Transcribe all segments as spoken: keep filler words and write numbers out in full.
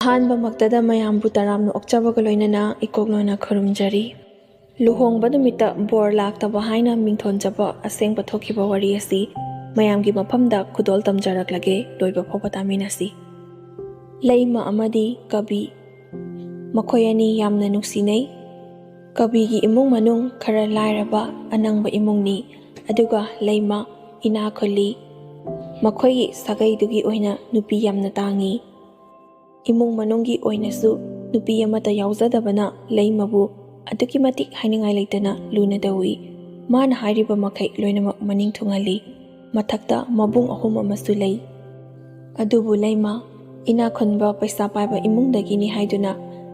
ꯑꯍꯥꯟꯕꯃꯛꯇꯗ ꯃꯌꯥꯝꯕꯨ ꯇꯔꯥꯝꯅ ꯑꯣꯛꯆꯕꯒ ꯂꯣꯏꯅꯅ ꯏꯀꯣꯛꯂꯣꯟꯅ ꯈꯨꯔꯨꯝꯖꯔꯤ꯫ ꯂꯨꯍꯣꯡꯕ ꯅꯨꯃꯤꯠꯇ ꯕꯣꯔ ꯂꯥꯛꯇꯕ ꯍꯥꯏꯅ ꯃꯤꯡꯊꯣꯟꯖꯕ ꯑꯁꯦꯡꯕ ꯊꯣꯛꯈꯤꯕ ꯋꯥꯔꯤ ꯑꯁꯤ ꯃꯌꯥꯝꯒꯤ ꯃꯐꯝꯗ ꯈꯨꯗꯣꯜ ꯇꯝꯖꯔꯛꯂꯒꯦ꯫ ꯂꯣꯏꯕ ꯐꯥꯎꯕ ꯇꯥꯃꯤꯟꯅꯁꯤ꯫ ꯂꯩꯃ ꯑꯃꯗꯤ ꯀꯕꯤ꯫ ꯃꯈꯣꯏ ꯑꯅꯤ ꯌꯥꯝꯅ ꯅꯨꯡꯁꯤꯅꯩ꯫ ꯀꯕꯤꯒꯤ ꯏꯃꯨꯡ ꯃꯅꯨꯡ ꯈꯔ ꯂꯥꯏꯔꯕ ꯑꯅꯪꯕ ꯏꯃꯨꯡꯅꯤ, ꯑꯗꯨꯒ ꯂꯩꯃ ꯏꯅꯥ ꯈꯨꯜꯂꯤ꯫ ꯃꯈꯣꯏꯒꯤ ꯁꯥꯒꯩꯗꯨꯒꯤ ꯑꯣꯏꯅ ꯅꯨꯄꯤ ꯌꯥꯝꯅ ꯇꯥꯡꯉꯤ꯫ ꯏꯃꯨꯡ ꯃꯅꯨꯡꯒꯤ ꯑꯣꯏꯅꯁꯨ ꯅꯨꯄꯤ ꯑꯃꯠꯇ ꯌꯥꯎꯖꯗꯕꯅ ꯂꯩꯃꯕꯨ ꯑꯗꯨꯛꯀꯤ ꯃꯇꯤꯛ ꯍꯥꯏꯅꯤꯡꯉꯥꯏ ꯂꯩꯇꯅ ꯂꯨꯅ ꯇꯧꯏ꯫ ꯃꯥꯅ ꯍꯥꯏꯔꯤꯕ ꯃꯈꯩ ꯂꯣꯏꯅꯃꯛ ꯃꯅꯤꯡ ꯊꯨꯡꯍꯜꯂꯤ꯫ ꯃꯊꯛꯇ ꯃꯕꯨꯡ ꯑꯍꯨꯝ ꯑꯃꯁꯨ ꯂꯩ꯫ ꯑꯗꯨꯕꯨ ꯂꯩꯃ ꯏꯅꯥꯛ ꯈꯨꯟꯕ ꯄꯩꯁꯥ ꯄꯥꯏꯕ ꯏꯃꯨꯡꯗꯒꯤꯅꯤ ꯍꯥꯏꯗꯨꯅ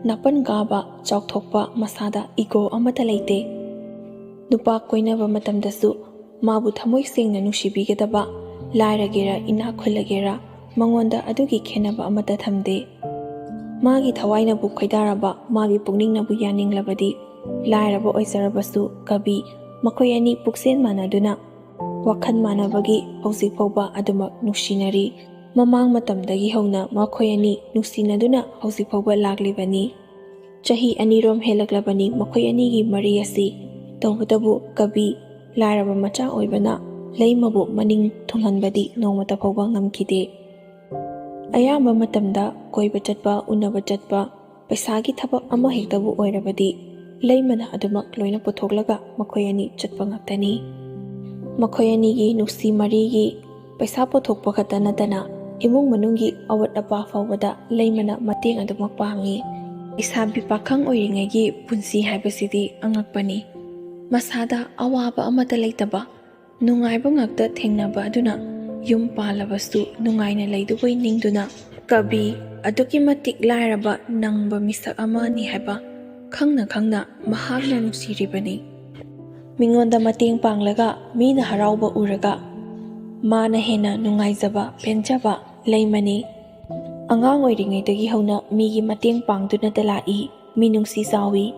ꯅꯥꯄꯟ ꯀꯥꯕ, ꯆꯥꯎꯊꯣꯛꯄ, ꯃꯁꯥꯗ ꯏꯒꯣ ꯑꯃꯠꯇ ꯂꯩꯇꯦ꯫ ꯅꯨꯄꯥ ꯀꯣꯏꯅꯕ ꯃꯇꯝꯗꯁꯨ ꯃꯥꯕꯨ ꯊꯃꯣꯏ ꯁꯦꯡꯅ ꯅꯨꯡꯁꯤꯕꯤꯒꯗꯕ, ꯂꯥꯏꯔꯒꯦꯔꯥ ꯏꯅꯥꯛ ꯈꯨꯜꯂꯒꯦꯔꯥ, ꯃꯉꯣꯟꯗ ꯑꯗꯨꯒꯤ ꯈꯦꯟꯅꯕ ꯑꯃꯠꯇ ꯊꯝꯗꯦ꯫ ꯃꯥꯒꯤ ꯊꯋꯥꯏꯅꯕꯨ ꯈꯣꯏꯗꯥꯔꯕ, ꯃꯥꯒꯤ ꯄꯨꯛꯅꯤꯡꯅꯕꯨ ꯌꯥꯅꯤꯡꯂꯕꯗꯤ, ꯂꯥꯏꯔꯕ ꯑꯣꯏꯖꯔꯕꯁꯨ ꯀꯕꯤ ꯃꯈꯣꯏ ꯑꯅꯤ ꯄꯨꯛꯆꯦꯜ ꯃꯥꯟꯅꯗꯨꯅ, ꯋꯥꯈꯜ ꯃꯥꯟꯅꯕꯒꯤ ꯍꯧꯖꯤꯛ ꯐꯥꯎꯕ ꯑꯗꯨꯃꯛ ꯅꯨꯡꯁꯤꯅꯔꯤ꯫ ꯃꯃꯥꯡ ꯃꯇꯝꯗꯒꯤ ꯍꯧꯅ ꯃꯈꯣꯏ ꯑꯅꯤ ꯅꯨꯡꯁꯤꯅꯗꯨꯅ ꯍꯧꯖꯤꯛ ꯐꯥꯎꯕ ꯂꯥꯛꯂꯤꯕꯅꯤ꯫ ꯆꯍꯤ ꯑꯅꯤꯔꯣꯝ ꯍꯦꯜꯂꯛꯂꯕꯅꯤ ꯃꯈꯣꯏ ꯑꯅꯤꯒꯤ ꯃꯔꯤ ꯑꯁꯤ꯫ ꯇꯧꯕꯇꯕꯨ ꯀꯕꯤ ꯂꯥꯏꯔꯕ ꯃꯆꯥ ꯑꯣꯏꯕꯅ ꯂꯩꯃꯕꯨ ꯃꯅꯤꯡ ꯊꯨꯡꯍꯟꯕꯗꯤ ꯅꯣꯡꯃꯇ ꯐꯥꯎꯕ ꯉꯝꯈꯤꯗꯦ꯫ ꯑꯌꯥꯝꯕ ꯃꯇꯝꯗ ꯀꯣꯏꯕ ꯆꯠꯄ, ꯎꯅꯕ ꯆꯠꯄ, ꯄꯩꯁꯥꯒꯤ ꯊꯕꯛ ꯑꯃ ꯍꯦꯛꯇꯕꯨ ꯑꯣꯏꯔꯕꯗꯤ ꯂꯩꯃꯅ ꯑꯗꯨꯃꯛ ꯂꯣꯏꯅ ꯄꯨꯊꯣꯛꯂꯒ ꯃꯈꯣꯏ ꯑꯅꯤ ꯆꯠꯄ ꯉꯥꯛꯇꯅꯤ꯫ ꯃꯈꯣꯏ ꯑꯅꯤꯒꯤ ꯅꯨꯡꯁꯤ ꯃꯔꯤꯒꯤ ꯄꯩꯁꯥ ꯄꯨꯊꯣꯛꯄ ꯈꯛꯇ ꯅꯠꯇꯅ ꯏꯃꯨꯡ ꯃꯅꯨꯡꯒꯤ ꯑꯋꯥꯠ ꯑꯄꯥ ꯐꯥꯎꯕꯗ ꯂꯩꯃꯅ ꯃꯇꯦꯡ ꯑꯗꯨꯃꯛ ꯄꯥꯡꯉꯤ꯫ ꯂꯩꯁꯥꯕꯤ ꯄꯥꯈꯪ ꯑꯣꯏꯔꯤꯉꯩꯒꯤ ꯄꯨꯟꯁꯤ ꯍꯥꯏꯕꯁꯤꯗꯤ ꯑꯉꯛꯄꯅꯤ꯫ ꯃꯁꯥꯗ ꯑꯋꯥꯕ ꯑꯃꯠꯇ ꯂꯩꯇꯕ, ꯅꯨꯡꯉꯥꯏꯕ ꯉꯥꯛꯇ ꯊꯦꯡꯅꯕ ꯑꯗꯨꯅ ꯌꯨꯝ ꯄꯥꯜꯂꯕꯁꯨ ꯅꯨꯡꯉꯥꯏꯅ ꯂꯩꯗꯨꯕꯩ ꯅꯤꯡꯗꯨꯅ ꯀꯕꯤ ꯑꯗꯨꯛꯀꯤ ꯃꯇꯤꯛ ꯂꯥꯏꯔꯕ ꯅꯪꯕ ꯃꯤꯁꯛ ꯑꯃꯅꯤ ꯍꯥꯏꯕ ꯈꯪꯅ ꯈꯪꯅ ꯃꯍꯥꯛꯅ ꯅꯨꯡꯁꯤꯔꯤꯕꯅꯤ꯫ ꯃꯤꯉꯣꯟꯗ ꯃꯇꯦꯡ ꯄꯥꯡꯂꯒ ꯃꯤꯅ ꯍꯔꯥꯎꯕ ꯎꯔꯒ ꯃꯥꯅ ꯍꯦꯟꯅ ꯅꯨꯡꯉꯥꯏꯖꯕ, ꯄꯦꯟꯖꯕ ꯂꯩꯃꯅꯤ꯫ ꯑꯉꯥꯡ ꯑꯣꯏꯔꯤꯉꯩꯗꯒꯤ ꯍꯧꯅ ꯃꯤꯒꯤ ꯃꯇꯦꯡ ꯄꯥꯡꯗꯨꯅꯇ ꯂꯥꯛꯏ, ꯃꯤꯅꯨꯡꯁꯤ ꯆꯥꯎꯏ꯫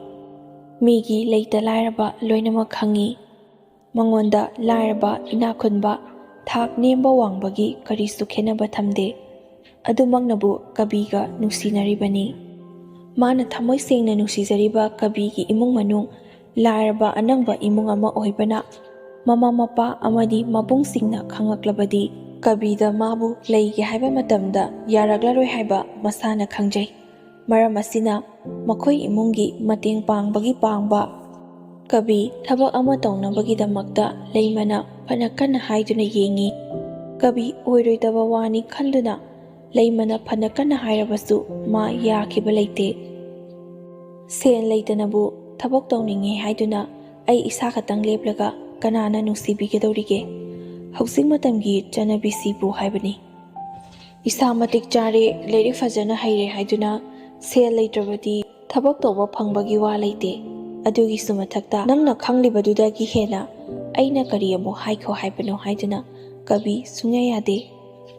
ꯃꯤꯒꯤ ꯂꯩꯇ ꯂꯥꯏꯔꯕ ꯂꯣꯏꯅꯃꯛ ꯈꯪꯏ꯫ ꯃꯉꯣꯟꯗ ꯂꯥꯏꯔꯕ, ꯏꯅꯥꯛ ꯈꯨꯟꯕ, ꯊꯥꯛ ꯅꯦꯝꯕ ꯋꯥꯡꯕꯒꯤ ꯀꯔꯤꯁꯨ ꯈꯦꯠꯅꯕ ꯊꯝꯗꯦ꯫ ꯑꯗꯨꯃꯛꯅꯕꯨ ꯀꯕꯤꯒ ꯅꯨꯡꯁꯤꯅꯔꯤꯕꯅꯤ꯫ ꯃꯥꯅ ꯊꯃꯣꯏ ꯁꯦꯡꯅ ꯅꯨꯡꯁꯤꯖꯔꯤꯕ ꯀꯕꯤꯒꯤ ꯏꯃꯨꯡ ꯃꯅꯨꯡ ꯂꯥꯏꯔꯕ ꯑꯅꯪꯕ ꯏꯃꯨꯡ ꯑꯃ ꯑꯣꯏꯕꯅ ꯃꯃꯥ ꯃꯄꯥ ꯑꯃꯗꯤ ꯃꯕꯨꯡꯁꯤꯡꯅ ꯈꯪꯂꯛꯂꯕꯗꯤ ꯀꯕꯤꯗ ꯃꯥꯕꯨ ꯂꯩꯒꯦ ꯍꯥꯏꯕ ꯃꯇꯝꯗ ꯌꯥꯔꯛꯂꯔꯣꯏ ꯍꯥꯏꯕ ꯃꯁꯥꯅ ꯈꯪꯖꯩ꯫ ꯃꯔꯝ ꯑꯁꯤꯅ ꯃꯈꯣꯏ ꯏꯃꯨꯡꯒꯤ ꯃꯇꯦꯡ ꯄꯥꯡꯕꯒꯤ ꯄꯥꯡꯕ꯫ ꯀꯕꯤ ꯊꯕꯛ ꯑꯃ ꯇꯧꯅꯕꯒꯤꯗꯃꯛꯇ ꯂꯩꯃꯅ ꯐꯅ ꯀꯟꯅ ꯍꯥꯏꯗꯨꯅ ꯌꯦꯡꯉꯤ꯫ ꯀꯕꯤ ꯑꯣꯏꯔꯣꯏꯗꯕ ꯋꯥꯅꯤ ꯈꯟꯗꯨꯅ ꯂꯩꯃꯅ ꯐꯅ ꯀꯟꯅ ꯍꯥꯏꯔꯕꯁꯨ ꯃꯥ ꯌꯥꯈꯤꯕ ꯂꯩꯇꯦ꯫ ꯁꯦꯟ ꯂꯩꯇꯅꯕꯨ ꯊꯕꯛ ꯇꯧꯅꯤꯡꯉꯦ ꯍꯥꯏꯗꯨꯅ ꯑꯩ ꯏꯁꯥ ꯈꯛꯇꯪ ꯂꯦꯞꯂꯒ ꯀꯅꯥꯅ ꯅꯨꯡꯁꯤꯕꯤꯒꯗꯧꯔꯤꯒꯦ? ꯍꯧꯖꯤꯛ ꯃꯇꯝꯒꯤ ꯆꯠꯅꯕꯤꯁꯤꯕꯨ ꯍꯥꯏꯕꯅꯤ꯫ ꯏꯁꯥ ꯃꯇꯤꯛ ꯆꯥꯔꯦ, ꯂꯥꯏꯔꯤꯛ ꯐꯖꯅ ꯍꯩꯔꯦ ꯍꯥꯏꯗꯨꯅ ꯁꯦꯜ ꯂꯩꯇ꯭ꯔꯕꯗꯤ ꯊꯕꯛ ꯇꯧꯕ ꯐꯪꯕꯒꯤ ꯋꯥ ꯂꯩꯇꯦ꯫ ꯑꯗꯨꯒꯤꯁꯨ ꯃꯊꯛꯇ ꯅꯪꯅ ꯈꯪꯂꯤꯕꯗꯨꯗꯒꯤ ꯍꯦꯟꯅ ꯑꯩꯅ ꯀꯔꯤ ꯑꯃꯨꯛ ꯍꯥꯏꯈꯣ ꯍꯥꯏꯕꯅꯣ ꯍꯥꯏꯗꯨꯅ ꯀꯕꯤ ꯁꯨꯡꯌꯥ ꯌꯥꯗꯦ꯫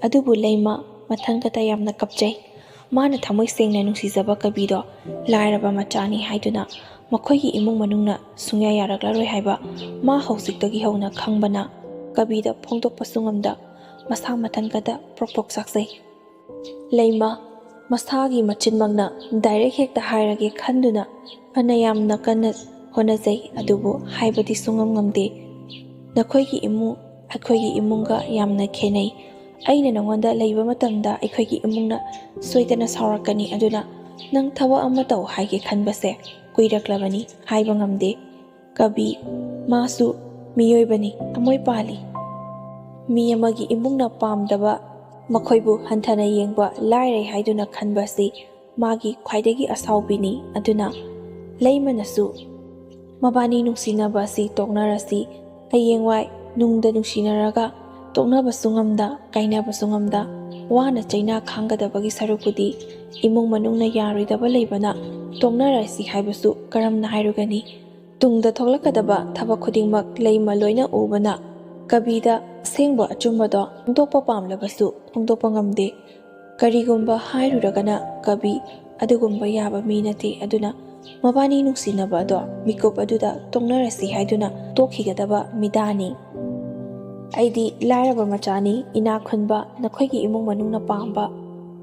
ꯑꯗꯨꯕꯨ ꯂꯩꯃ ꯃꯊꯪ ꯈꯛꯇ ꯌꯥꯝꯅ ꯀꯞꯆꯩ꯫ ꯃꯥꯅ ꯊꯃꯣꯏ ꯁꯦꯡꯅ ꯅꯨꯡꯁꯤꯖꯕ ꯀꯕꯤꯗꯣ ꯂꯥꯏꯔꯕ ꯃꯆꯥꯅꯤ ꯍꯥꯏꯗꯨꯅ ꯃꯈꯣꯏꯒꯤ ꯏꯃꯨꯡ ꯃꯅꯨꯡꯅ ꯁꯨꯡꯌꯥ ꯌꯥꯔꯛꯂꯔꯣꯏ ꯍꯥꯏꯕ ꯃꯥ ꯍꯧꯖꯤꯛꯇꯒꯤ ꯍꯧꯅ ꯈꯪꯕꯅ ꯀꯕꯤꯗ ꯐꯣꯡꯗꯣꯛꯄꯁꯨ ꯉꯝꯗ ꯃꯁꯥ ꯃꯊꯟ ꯈꯛꯇ ꯄ꯭ꯔꯣꯛ ꯄ꯭ꯔꯣꯛ ꯆꯥꯛꯆꯩ꯫ ꯂꯩꯃ ꯃꯁꯥꯒꯤ ꯃꯆꯤꯟꯃꯛꯅ ꯗꯥꯏꯔꯦꯛ ꯍꯦꯛꯇ ꯍꯥꯏꯔꯒꯦ ꯈꯟꯗꯨꯅ ꯐꯅ ꯌꯥꯝꯅ ꯀꯟꯅ ꯍꯣꯠꯅꯖꯩ, ꯑꯗꯨꯕꯨ ꯍꯥꯏꯕꯗꯤ ꯁꯨꯡꯉꯝ ꯉꯝꯗꯦ꯫ ꯅꯈꯣꯏꯒꯤ ꯏꯃꯨꯡ ꯑꯩꯈꯣꯏꯒꯤ ꯏꯃꯨꯡꯒ ꯌꯥꯝꯅ ꯈꯦꯠꯅꯩ꯫ ꯑꯩꯅ ꯅꯉꯣꯟꯗ ꯂꯩꯕ ꯃꯇꯝꯗ ꯑꯩꯈꯣꯏꯒꯤ ꯏꯃꯨꯡꯅ ꯁꯣꯏꯗꯅ ꯁꯥꯎꯔꯛꯀꯅꯤ, ꯑꯗꯨꯅ ꯅꯪ ꯊꯕꯛ ꯑꯃ ꯇꯧ ꯍꯥꯏꯒꯦ ꯈꯟꯕꯁꯦ ꯀꯨꯏꯔꯛꯂꯕꯅꯤ, ꯍꯥꯏꯕ ꯉꯝꯗꯦ꯫ ꯀꯕꯤ ꯃꯥꯁꯨ ꯃꯤꯑꯣꯏꯕꯅꯤ, ꯊꯃꯣꯏ ꯄꯥꯜꯂꯤ꯫ ꯃꯤ ꯑꯃꯒꯤ ꯏꯃꯨꯡꯅ ꯄꯥꯝꯗꯕ, ꯃꯈꯣꯏꯕꯨ ꯍꯟꯊꯅ ꯌꯦꯡꯕ, ꯂꯥꯏꯔꯩ ꯍꯥꯏꯗꯨꯅ ꯈꯟꯕ ꯑꯁꯤ ꯃꯥꯒꯤ ꯈ꯭ꯋꯥꯏꯗꯒꯤ ꯑꯁꯥꯎꯕꯤꯅꯤ꯫ ꯑꯗꯨꯅ ꯂꯩꯃꯅꯁꯨ ꯃꯕꯥꯅꯤ ꯅꯨꯡꯁꯤꯅꯕ ꯑꯁꯤ ꯇꯣꯛꯅꯔꯁꯤ, ꯍꯌꯦꯡꯋꯥꯏ ꯅꯨꯡꯗ ꯅꯨꯡꯁꯤꯅꯔꯒ ꯇꯣꯛꯅꯕꯁꯨ ꯉꯝꯗ, ꯀꯥꯏꯅꯕꯁꯨ ꯉꯝꯗ, ꯋꯥꯅ ꯆꯩꯅꯥ ꯈꯥꯡꯒꯗꯕꯒꯤ ꯁꯔꯨꯛꯄꯨꯗꯤ ꯏꯃꯨꯡ ꯃꯅꯨꯡꯅ ꯌꯥꯔꯣꯏꯗꯕ ꯂꯩꯕꯅ ꯇꯣꯛꯅꯔꯁꯤ ꯍꯥꯏꯕꯁꯨ ꯀꯔꯝꯅ ꯍꯥꯏꯔꯨꯒꯅꯤ? ꯇꯨꯡꯗ ꯊꯣꯛꯂꯛꯀꯗꯕ ꯊꯕꯛ ꯈꯨꯗꯤꯡꯃꯛ ꯂꯩꯃ ꯂꯣꯏꯅ ꯎꯕꯅ ꯀꯕꯤꯗ ꯑꯁꯦꯡꯕ ꯑꯆꯨꯝꯕꯗꯣ ꯐꯣꯡꯗꯣꯛꯄ ꯄꯥꯝꯂꯕꯁꯨ ꯐꯣꯡꯗꯣꯛꯄ ꯉꯝꯗꯦ꯫ ꯀꯔꯤꯒꯨꯝꯕ ꯍꯥꯏꯔꯨꯔꯒꯅ ꯀꯕꯤ ꯑꯗꯨꯒꯨꯝꯕ ꯌꯥꯕ ꯃꯤ ꯅꯠꯇꯦ꯫ ꯑꯗꯨꯅ ꯃꯕꯥꯅꯤ ꯅꯨꯡꯁꯤꯅꯕ ꯑꯗꯣ ꯃꯤꯀꯨꯞ ꯑꯗꯨꯗ ꯇꯣꯛꯅꯔꯁꯤ ꯍꯥꯏꯗꯨꯅ ꯇꯣꯛꯈꯤꯒꯗꯕ ꯃꯤꯗꯥꯅꯤ꯫ ꯑꯩꯗꯤ ꯂꯥꯏꯔꯕ ꯃꯆꯥꯅꯤ, ꯏꯅꯥꯛ ꯈꯨꯟꯕ, ꯅꯈꯣꯏꯒꯤ ꯏꯃꯨꯡ ꯃꯅꯨꯡꯅ ꯄꯥꯝꯕ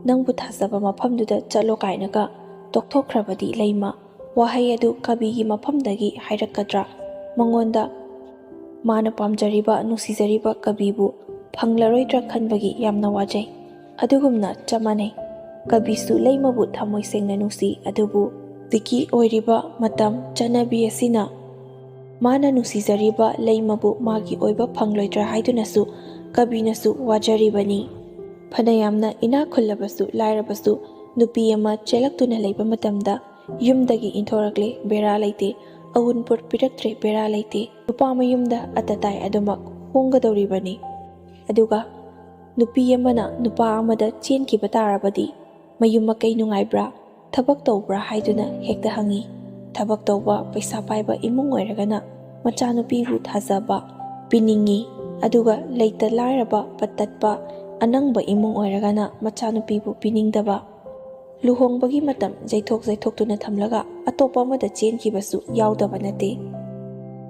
"ꯅꯪꯕꯨ ꯊꯥꯖꯕ ꯃꯐꯝꯗꯨꯗ ꯆꯠꯂꯣ" ꯀꯥꯏꯅꯒ ꯇꯣꯛꯊꯣꯛꯈ꯭ꯔꯕꯗꯤ ꯂꯩꯃ ꯋꯥꯍꯩ ꯑꯗꯨ ꯀꯕꯤꯒꯤ ꯃꯐꯝꯗꯒꯤ ꯍꯥꯏꯔꯛꯀꯗ꯭ꯔꯥ? ꯃꯉꯣꯟꯗ ꯃꯥꯅ ꯄꯥꯝꯖꯔꯤꯕ, ꯅꯨꯡꯁꯤꯖꯔꯤꯕ ꯀꯕꯤꯕꯨ ꯐꯪꯂꯔꯣꯏꯗ꯭ꯔꯥ ꯈꯟꯕꯒꯤ ꯌꯥꯝꯅ ꯋꯥꯖꯩ꯫ ꯑꯗꯨꯒꯨꯝꯅ ꯆꯞ ꯃꯥꯟꯅꯩ, ꯀꯕꯤꯁꯨ ꯂꯩꯃꯕꯨ ꯊꯃꯣꯏ ꯁꯦꯡꯅ ꯅꯨꯡꯁꯤ, ꯑꯗꯨꯕꯨ ꯍꯧꯖꯤꯛꯀꯤ ꯑꯣꯏꯔꯤꯕ ꯃꯇꯝ ꯆꯠꯅꯕꯤ ꯑꯁꯤꯅ ꯃꯥꯅ ꯅꯨꯡꯁꯤꯖꯔꯤꯕ ꯂꯩꯃꯕꯨ ꯃꯥꯒꯤ ꯑꯣꯏꯕ ꯐꯪꯂꯣꯏꯗ꯭ꯔꯥ ꯍꯥꯏꯗꯨꯅꯁꯨ ꯀꯕꯤꯅꯁꯨ ꯋꯥꯖꯔꯤꯕꯅꯤ꯫ ꯐꯅꯌꯥꯝꯅ ꯏꯅꯥꯛ ꯈꯨꯜꯂꯕꯁꯨ ꯂꯥꯏꯔꯕꯁꯨ ꯅꯨꯄꯤ ꯑꯃ ꯆꯦꯜꯂꯛꯇꯨꯅ ꯂꯩꯕ ꯃꯇꯝꯗ ꯌꯨꯝꯗꯒꯤ ꯏꯟꯊꯣꯔꯛꯂꯦ, ꯕꯦꯔꯥ ꯂꯩꯇꯦ, ꯑꯎꯟꯄꯣꯠ ꯄꯤꯔꯛꯇ꯭ꯔꯦ, ꯕꯦꯔꯥ ꯂꯩꯇꯦ, ꯅꯨꯄꯥ ꯃꯌꯨꯝꯗ ꯑꯇꯇꯥꯏ ꯑꯗꯨꯃꯛ ꯍꯣꯡꯒꯗꯧꯔꯤꯕꯅꯤ꯫ ꯑꯗꯨꯒ ꯅꯨꯄꯤ ꯑꯃꯅ ꯅꯨꯄꯥ ꯑꯃꯗ ꯆꯦꯟꯈꯤꯕ ꯇꯥꯔꯕꯗꯤ ꯃꯌꯨꯝ ꯃꯀꯩ ꯅꯨꯡꯉꯥꯏꯕ꯭ꯔꯥ, ꯊꯕꯛ ꯇꯧꯕ꯭ꯔꯥ ꯍꯥꯏꯗꯨꯅ ꯍꯦꯛꯇ ꯍꯪꯉꯤ꯫ ꯊꯕꯛ ꯇꯧꯕ, ꯄꯩꯁꯥ ꯄꯥꯏꯕ ꯏꯃꯨꯡ ꯑꯣꯏꯔꯒꯅ ꯃꯆꯥꯅꯨꯄꯤꯕꯨ ꯊꯥꯖꯕ ꯄꯤꯅꯤꯡꯉꯤ, ꯑꯗꯨꯒ ꯂꯩꯇ ꯂꯥꯏꯔꯕ, ꯄꯠꯇꯠꯄ, ꯑꯅꯪꯕ ꯏꯃꯨꯡ ꯑꯣꯏꯔꯒꯅ ꯃꯆꯥꯅꯨꯄꯤꯕꯨ ꯄꯤꯅꯤꯡꯗꯕ꯫ ꯂꯨꯍꯣꯡꯕꯒꯤ ꯃꯇꯝ ꯌꯩꯊꯣꯛ ꯌꯩꯊꯣꯛꯇꯨꯅ ꯊꯝꯂꯒ ꯑꯇꯣꯞꯄ ꯑꯃꯗ ꯆꯦꯟꯈꯤꯕꯁꯨ ꯌꯥꯎꯗꯕ ꯅꯠꯇꯦ꯫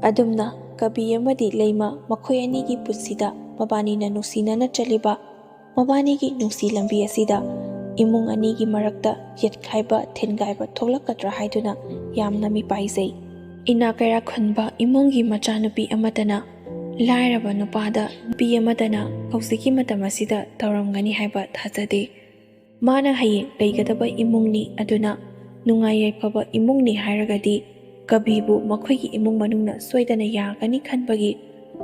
ꯑꯗꯨꯝꯅ ꯀꯕꯤ ꯑꯃꯗꯤ ꯂꯩꯃ ꯃꯈꯣꯏ ꯑꯅꯤꯒꯤ ꯄꯨꯟꯁꯤꯗ ꯃꯕꯥꯅꯤꯅ ꯅꯨꯡꯁꯤꯅꯅ ꯆꯠꯂꯤꯕ ꯃꯕꯥꯅꯤꯒꯤ ꯅꯨꯡꯁꯤ ꯂꯝꯕꯤ ꯑꯁꯤꯗ ꯏꯃꯨꯡ ꯑꯅꯤꯒꯤ ꯃꯔꯛꯇ ꯌꯦꯠꯈꯥꯏꯕ, ꯊꯤꯟꯒꯥꯏꯕ ꯊꯣꯛꯂꯛꯀꯗ꯭ꯔꯥ ꯍꯥꯏꯗꯨꯅ ꯌꯥꯝꯅ ꯃꯤꯄꯥꯏꯖꯩ꯫ ꯏꯅꯥꯛ ꯀꯩꯔꯥꯛ ꯈꯨꯟꯕ ꯏꯃꯨꯡꯒꯤ ꯃꯆꯥꯅꯨꯄꯤ ꯑꯃꯠꯇꯅ ꯂꯥꯏꯔꯕ ꯅꯨꯄꯥꯗ, ꯅꯨꯄꯤ ꯑꯃꯠꯇꯅ ꯍꯧꯖꯤꯛꯀꯤ ꯃꯇꯝ ꯑꯁꯤꯗ ꯇꯧꯔꯝꯒꯅꯤ ꯍꯥꯏꯕ ꯊꯥꯖꯗꯦ꯫ ꯃꯥꯅ ꯍꯌꯦꯡ ꯂꯩꯒꯗꯕ ꯏꯃꯨꯡꯅꯤ, ꯑꯗꯨꯅ ꯅꯨꯡꯉꯥꯏ ꯌꯥꯏꯐꯕ ꯏꯃꯨꯡꯅꯤ ꯍꯥꯏꯔꯒꯗꯤ ꯀꯕꯤꯕꯨ ꯃꯈꯣꯏꯒꯤ ꯏꯃꯨꯡ ꯃꯅꯨꯡꯅ ꯁꯣꯏꯗꯅ ꯌꯥꯒꯅꯤ ꯈꯟꯕꯒꯤ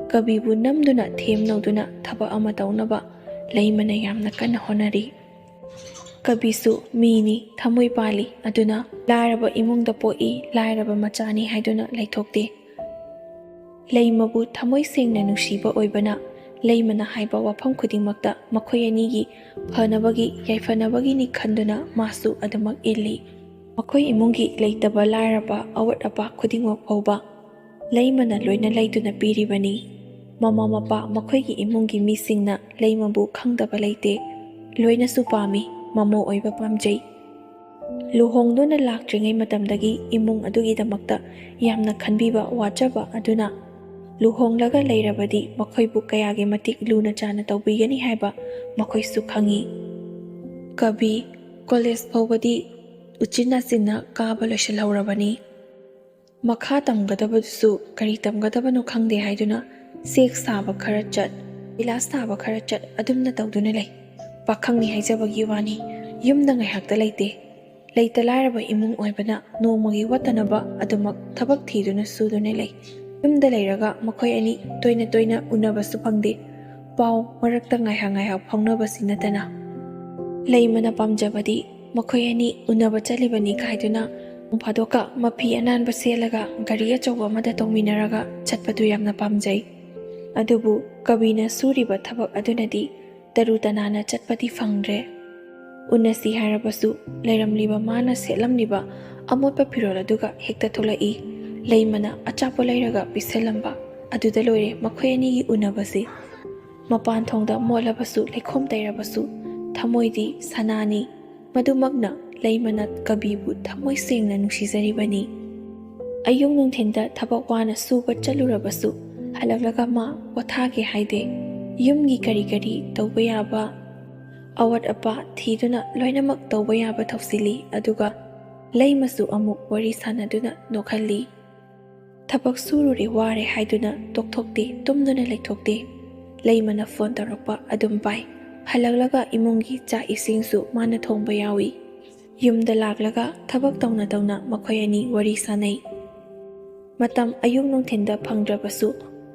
ꯀꯕꯤꯕꯨ ꯅꯝꯗꯨꯅ ꯊꯦꯝꯅꯧꯗꯨꯅ ꯊꯕꯛ ꯑꯃ ꯇꯧꯅꯕ ꯂꯩꯃꯅ ꯌꯥꯝꯅ ꯀꯟꯅ ꯍꯣꯠꯅꯔꯤ꯫ ꯀꯕꯤꯁꯨ ꯃꯤꯅꯤ, ꯊꯃꯣꯏ ꯄꯥꯜꯂꯤ, ꯑꯗꯨꯅ ꯂꯥꯏꯔꯕ ꯏꯃꯨꯡꯗ ꯄꯣꯛꯏ, ꯂꯥꯏꯔꯕ ꯃꯆꯥꯅꯤ ꯍꯥꯏꯗꯨꯅ ꯂꯩꯊꯣꯛꯇꯦ꯫ ꯂꯩꯃꯕꯨ ꯊꯃꯣꯏ ꯁꯦꯡꯅ ꯅꯨꯡꯁꯤꯕ ꯑꯣꯏꯕꯅ ꯂꯩꯃꯅ ꯍꯥꯏꯕ ꯋꯥꯐꯝ ꯈꯨꯗꯤꯡꯃꯛꯇ ꯃꯈꯣꯏ ꯑꯅꯤꯒꯤ ꯐꯅꯕꯒꯤ, ꯌꯥꯏꯐꯅꯕꯒꯤꯅꯤ ꯈꯟꯗꯨꯅ ꯃꯥꯁꯨ ꯑꯗꯨꯃꯛ ꯏꯜꯂꯤ꯫ ꯃꯈꯣꯏ ꯏꯃꯨꯡꯒꯤ ꯂꯩꯇꯕ ꯂꯥꯏꯔꯕ, ꯑꯋꯥꯠ ꯑꯄꯥ ꯈꯨꯗꯤꯡꯃꯛ ꯐꯥꯎꯕ ꯂꯩꯃꯅ ꯂꯣꯏꯅ ꯂꯩꯗꯨꯅ ꯄꯤꯔꯤꯕꯅꯤ꯫ ꯃꯃꯥ ꯃꯄꯥ, ꯃꯈꯣꯏꯒꯤ ꯏꯃꯨꯡꯒꯤ ꯃꯤꯁꯤꯡꯅ ꯂꯩꯃꯕꯨ ꯈꯪꯗꯕ ꯂꯩꯇꯦ꯫ ꯂꯣꯏꯅꯁꯨ ꯄꯥꯝꯃꯤ, ꯃꯃꯧ ꯑꯣꯏꯕ ꯄꯥꯝꯖꯩ꯫ ꯂꯨꯍꯣꯡꯗꯨꯅ ꯂꯥꯛꯇ꯭ꯔꯤꯉꯩ ꯃꯇꯝꯗꯒꯤ ꯏꯃꯨꯡ ꯑꯗꯨꯒꯤꯗꯃꯛꯇ ꯌꯥꯝꯅ ꯈꯟꯕꯤꯕ, ꯋꯥꯖꯕ ꯑꯗꯨꯅ ꯂꯨꯍꯣꯡꯂꯒ ꯂꯩꯔꯕꯗꯤ ꯃꯈꯣꯏꯕꯨ ꯀꯌꯥꯒꯤ ꯃꯇꯤꯛ ꯂꯨꯅ ꯆꯥꯅ ꯇꯧꯕꯤꯒꯅꯤ ꯍꯥꯏꯕ ꯃꯈꯣꯏꯁꯨ ꯈꯪꯏ꯫ ꯀꯕꯤ ꯀꯣꯂꯦꯖ ꯐꯥꯎꯕꯗꯤ ꯎꯆꯤꯟ ꯅꯥꯆꯤꯟꯅ ꯀꯥꯕ ꯂꯣꯏꯁꯤꯜꯍꯧꯔꯕꯅꯤ꯫ ꯃꯈꯥ ꯇꯝꯒꯗꯕꯗꯨꯁꯨ ꯀꯔꯤ ꯇꯝꯒꯗꯕꯅꯣ ꯈꯪꯗꯦ ꯍꯥꯏꯗꯨꯅ ꯆꯦꯛ ꯁꯥꯕ ꯈꯔ ꯆꯠ, ꯀꯣꯏꯂꯥꯁ ꯊꯥꯕ ꯈꯔ ꯆꯠ ꯑꯗꯨꯝꯅ ꯇꯧꯗꯨꯅ ꯂꯩ꯫ ꯄꯥꯈꯪꯅꯤ ꯍꯥꯏꯖꯕꯒꯤ ꯋꯥꯅꯤ, ꯌꯨꯝꯗ ꯉꯥꯏꯍꯥꯛꯇ ꯂꯩꯇꯦ꯫ ꯂꯩꯇ ꯂꯥꯏꯔꯕ ꯏꯃꯨꯡ ꯑꯣꯏꯕꯅ ꯅꯣꯡꯃꯒꯤ ꯋꯥꯠꯇꯅꯕ ꯑꯗꯨꯃꯛ ꯊꯕꯛ ꯊꯤꯗꯨꯅ ꯁꯨꯗꯨꯅ ꯂꯩ꯫ ꯌꯨꯝꯗ ꯂꯩꯔꯒ ꯃꯈꯣꯏ ꯑꯅꯤ ꯇꯣꯏꯅ ꯇꯣꯏꯅ ꯎꯅꯕꯁꯨ ꯐꯪꯗꯦ꯫ ꯄꯥꯎ ꯃꯔꯛꯇ ꯉꯥꯏꯍꯥꯛ ꯉꯥꯏꯍꯥꯛ ꯐꯥꯎꯅꯕꯁꯤ ꯅꯠꯇꯅ꯫ ꯂꯩꯃꯅ ꯄꯥꯝꯖꯕꯗꯤ ꯃꯈꯣꯏ ꯑꯅꯤ ꯎꯅꯕ ꯆꯠꯂꯤꯕꯅꯤ ꯈꯥꯏꯗꯨꯅ ꯅꯣꯡ ꯐꯥꯗꯣꯛꯀ ꯃꯐꯤ ꯑꯅꯥꯟꯕ ꯁꯦꯠꯂꯒ ꯒꯥꯔꯤ ꯑꯆꯧꯕ ꯑꯃꯗ ꯇꯣꯡꯃꯤꯟꯅꯔꯒ ꯆꯠꯄꯗꯨ ꯌꯥꯝꯅ ꯄꯥꯝꯖꯩ꯫ ꯑꯗꯨꯕꯨ ꯀꯕꯤꯅ ꯁꯨꯔꯤꯕ ꯊꯕꯛ ꯑꯗꯨꯅꯗꯤ ꯇꯔꯨ ꯇꯅꯥꯟꯅ ꯆꯠꯄꯗꯤ ꯐꯪꯗ꯭ꯔꯦ꯫ ꯎꯅꯁꯤ ꯍꯥꯏꯔꯕꯁꯨ ꯂꯩꯔꯝꯂꯤꯕ ꯃꯥꯅ ꯁꯦꯠꯂꯝꯂꯤꯕ ꯑꯃꯣꯠꯄ ꯐꯤꯔꯣꯜ ꯑꯗꯨꯒ ꯍꯦꯛꯇ ꯊꯣꯛꯂꯛꯏ꯫ ꯂꯩꯃꯅ ꯑꯆꯥꯄꯣꯠ ꯂꯩꯔꯒ ꯄꯤꯁꯜꯂꯝꯕ ꯑꯗꯨꯗ ꯂꯣꯏꯔꯦ ꯃꯈꯣꯏ ꯑꯅꯤꯒꯤ ꯎꯅꯕꯁꯤ꯫ ꯃꯄꯥꯟ ꯊꯣꯡꯗ ꯃꯣꯠꯂꯕꯁꯨ ꯂꯩꯈꯣꯝ ꯇꯩꯔꯕꯁꯨ ꯊꯃꯣꯏꯗꯤ ꯁꯅꯥꯅꯤ꯫ ꯃꯗꯨꯃꯛꯅ ꯂꯩꯃꯅ ꯀꯕꯤꯕꯨ ꯊꯃꯣꯏ ꯁꯦꯡꯅ ꯅꯨꯡꯁꯤꯖꯔꯤꯕꯅꯤ꯫ ꯑꯌꯨꯛ ꯅꯨꯡꯊꯤꯟꯗ ꯊꯕꯛ ꯋꯥꯅ ꯁꯨꯕ ꯆꯠꯂꯨꯔꯕꯁꯨ ꯍꯜꯂꯛꯂꯒ ꯃꯥ ꯄꯣꯊꯥꯒꯦ ꯍꯥꯏꯗꯦ꯫ ꯌꯨꯝꯒꯤ ꯀꯔꯤ ꯀꯔꯤ ꯇꯧꯕ ꯌꯥꯕ ꯑꯋꯥꯠ ꯑꯄꯥ ꯊꯤꯗꯨꯅ ꯂꯣꯏꯅꯃꯛ ꯇꯧꯕ ꯌꯥꯕ ꯇꯧꯁꯤꯜꯂꯤ꯫ ꯑꯗꯨꯒ ꯂꯩꯃꯁꯨ ꯑꯃꯨꯛ ꯋꯥꯔꯤ ꯁꯥꯟꯅꯗꯨꯅ ꯅꯣꯛꯍꯜꯂꯤ꯫ ꯊꯕꯛ ꯁꯨꯔꯨꯔꯦ ꯋꯥꯔꯦ ꯍꯥꯏꯗꯨꯅ ꯇꯣꯛꯊꯣꯛꯇꯦ, ꯇꯨꯝꯗꯨꯅ ꯂꯩꯊꯣꯛꯇꯦ꯫ ꯂꯩꯃꯅ ꯐꯣꯟ ꯇꯧꯔꯛꯄ ꯑꯗꯨꯝ ꯄꯥꯏ꯫ ꯍꯜꯂꯛꯂꯒ ꯏꯃꯨꯡꯒꯤ ꯆꯥꯛ ꯏꯁꯤꯡꯁꯨ ꯃꯥꯅ ꯊꯣꯡꯕ ꯌꯥꯎꯏ꯫ ꯌꯨꯝꯗ ꯂꯥꯛꯂꯒ ꯊꯕꯛ ꯇꯧꯅ ꯇꯧꯅ ꯃꯈꯣꯏ ꯑꯅꯤ ꯋꯥꯔꯤ ꯁꯥꯟꯅꯩ꯫ ꯃꯇꯝ ꯑꯌꯨꯛ ꯅꯨꯡꯊꯤꯟꯗ ꯐꯪꯗ꯭ꯔꯕꯁꯨ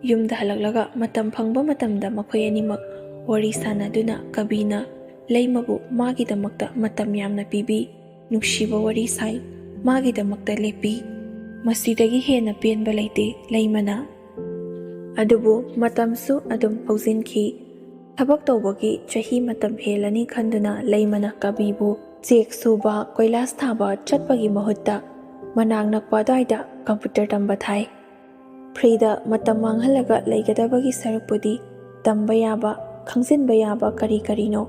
ꯌꯨꯝꯗ ꯍꯜꯂꯛꯂꯒ ꯃꯇꯝ ꯐꯪꯕ ꯃꯇꯝꯗ ꯃꯈꯣꯏ ꯑꯅꯤꯃꯛ ꯋꯥꯔꯤ ꯁꯥꯟꯅꯗꯨꯅ ꯀꯕꯤꯅ ꯂꯩꯃꯕꯨ ꯃꯥꯒꯤꯗꯃꯛꯇ ꯃꯇꯝ ꯌꯥꯝꯅ ꯄꯤꯕꯤ꯫ ꯅꯨꯡꯁꯤꯕ ꯋꯥꯔꯤ ꯁꯥꯏ꯫ ꯃꯥꯒꯤꯗꯃꯛꯇ ꯂꯦꯞꯄꯤ꯫ ꯃꯁꯤꯗꯒꯤ ꯍꯦꯟꯅ ꯄꯦꯟꯕ ꯂꯩꯇꯦ ꯂꯩꯃꯅ꯫ ꯑꯗꯨꯕꯨ ꯃꯇꯝꯁꯨ ꯑꯗꯨꯝ ꯍꯧꯖꯤꯟꯈꯤ꯫ ꯊꯕꯛ ꯇꯧꯕꯒꯤ ꯆꯍꯤ ꯃꯇꯝ ꯍꯦꯜꯂꯅꯤ ꯈꯟꯗꯨꯅ ꯂꯩꯃꯅ ꯀꯕꯤꯕꯨ ꯆꯦꯛ ꯁꯨꯕ, ꯀꯣꯏꯂꯥꯁ ꯊꯥꯕ ꯆꯠꯄꯒꯤ ꯃꯍꯨꯠꯇ ꯃꯅꯥꯛ ꯅꯛꯄ ꯑꯗꯨꯋꯥꯏꯗ ꯀꯝꯄ꯭ꯌꯨꯇꯔ ꯇꯝꯕ ꯊꯥꯏ꯫ ꯐ꯭ꯔꯤꯗ ꯃꯇꯝ ꯃꯥꯡꯍꯜꯂꯒ ꯂꯩꯒꯗꯕꯒꯤ ꯁꯔꯨꯛꯄꯨꯗꯤ ꯇꯝꯕ ꯌꯥꯕ, ꯈꯪꯖꯤꯟꯕ ꯌꯥꯕ ꯀꯔꯤ ꯀꯔꯤꯅꯣ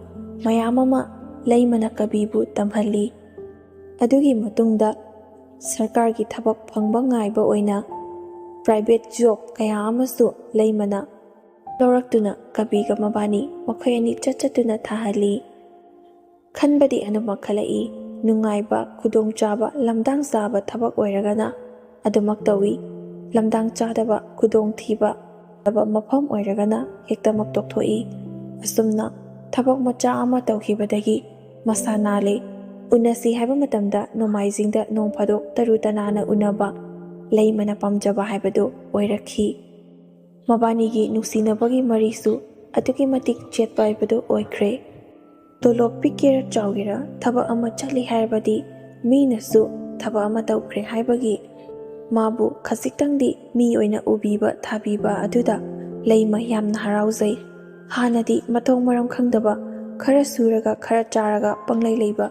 ꯃꯌꯥꯝ ꯑꯃ ꯂꯩꯃꯅ ꯀꯕꯤꯕꯨ ꯇꯝꯍꯜꯂꯤ꯫ ꯑꯗꯨꯒꯤ ꯃꯇꯨꯡꯗ ꯁꯔꯀꯥꯔꯒꯤ ꯊꯕꯛ ꯐꯪꯕ ꯉꯥꯏꯕ ꯑꯣꯏꯅ ꯄ꯭ꯔꯥꯏꯚꯦꯠ ꯖꯣꯕ ꯀꯌꯥ ꯑꯃꯁꯨ ꯂꯩꯃꯅ ꯂꯧꯔꯛꯇꯨꯅ ꯀꯕꯤꯒ ꯃꯕꯥꯅꯤ ꯃꯈꯣꯏ ꯑꯅꯤ ꯆꯠ ꯆꯠꯇꯨꯅ ꯊꯥꯍꯜꯂꯤ꯫ ꯈꯟꯕꯗꯤ ꯑꯗꯨꯃꯛ ꯈꯜꯂꯛꯏ꯫ ꯅꯨꯡꯉꯥꯏꯕ, ꯈꯨꯗꯣꯡꯆꯥꯕ, ꯂꯝꯗꯥꯡ ꯆꯥꯕ ꯊꯕꯛ ꯑꯣꯏꯔꯒꯅ ꯑꯗꯨꯃꯛ ꯇꯧꯏ꯫ ꯂꯝꯗꯥꯡ ꯆꯥꯗꯕ, ꯈꯨꯗꯣꯡꯊꯤꯕ ꯂꯩꯇꯕ ꯃꯐꯝ ꯑꯣꯏꯔꯒꯅ ꯍꯦꯛꯇꯃꯛ ꯇꯣꯛꯊꯣꯛꯏ꯫ ꯑꯁꯨꯝꯅ ꯊꯕꯛ ꯃꯆꯥ ꯑꯃ ꯇꯧꯈꯤꯕꯗꯒꯤ ꯃꯁꯥ ꯅꯥꯜꯂꯦ꯫ ꯎꯅꯁꯤ ꯍꯥꯏꯕ ꯃꯇꯝꯗ ꯅꯣꯡꯃꯥꯏꯖꯤꯡꯗ ꯅꯣꯡ ꯐꯥꯗꯣꯛ ꯇꯔꯨ ꯇꯅꯥꯟꯅ ꯎꯅꯕ ꯂꯩꯃꯅ ꯄꯥꯝꯖꯕ ꯍꯥꯏꯕꯗꯨ ꯑꯣꯏꯔꯛꯈꯤ꯫ ꯃꯕꯥꯅꯤꯒꯤ ꯅꯨꯡꯁꯤꯅꯕꯒꯤ ꯃꯔꯤꯁꯨ ꯑꯗꯨꯛꯀꯤ ꯃꯇꯤꯛ ꯆꯦꯠꯄ ꯍꯥꯏꯕꯗꯨ ꯑꯣꯏꯈ꯭ꯔꯦ꯫ ꯇꯣꯂꯣꯞ ꯄꯤꯛꯀꯦꯔꯥ ꯆꯥꯎꯒꯦꯔꯥ, ꯊꯕꯛ ꯑꯃ ꯆꯠꯂꯤ ꯍꯥꯏꯔꯕꯗꯤ ꯃꯤꯅꯁꯨ ꯊꯕꯛ ꯑꯃ ꯇꯧꯈ꯭ꯔꯦ ꯍꯥꯏꯕꯒꯤ ꯃꯥꯕꯨ ꯈꯖꯤꯛꯇꯪꯗꯤ ꯃꯤ ꯑꯣꯏꯅ ꯎꯕꯤꯕ ꯊꯥꯕꯤꯕ ꯑꯗꯨꯗ ꯂꯩꯃ ꯌꯥꯝꯅ ꯍꯔꯥꯎꯖꯩ꯫ ꯍꯥꯟꯅꯗꯤ ꯃꯊꯣꯡ ꯃꯔꯝ ꯈꯪꯗꯕ, ꯈꯔ ꯁꯨꯔꯒ ꯈꯔ ꯆꯥꯔꯒ ꯄꯪꯂꯩ ꯂꯩꯕ,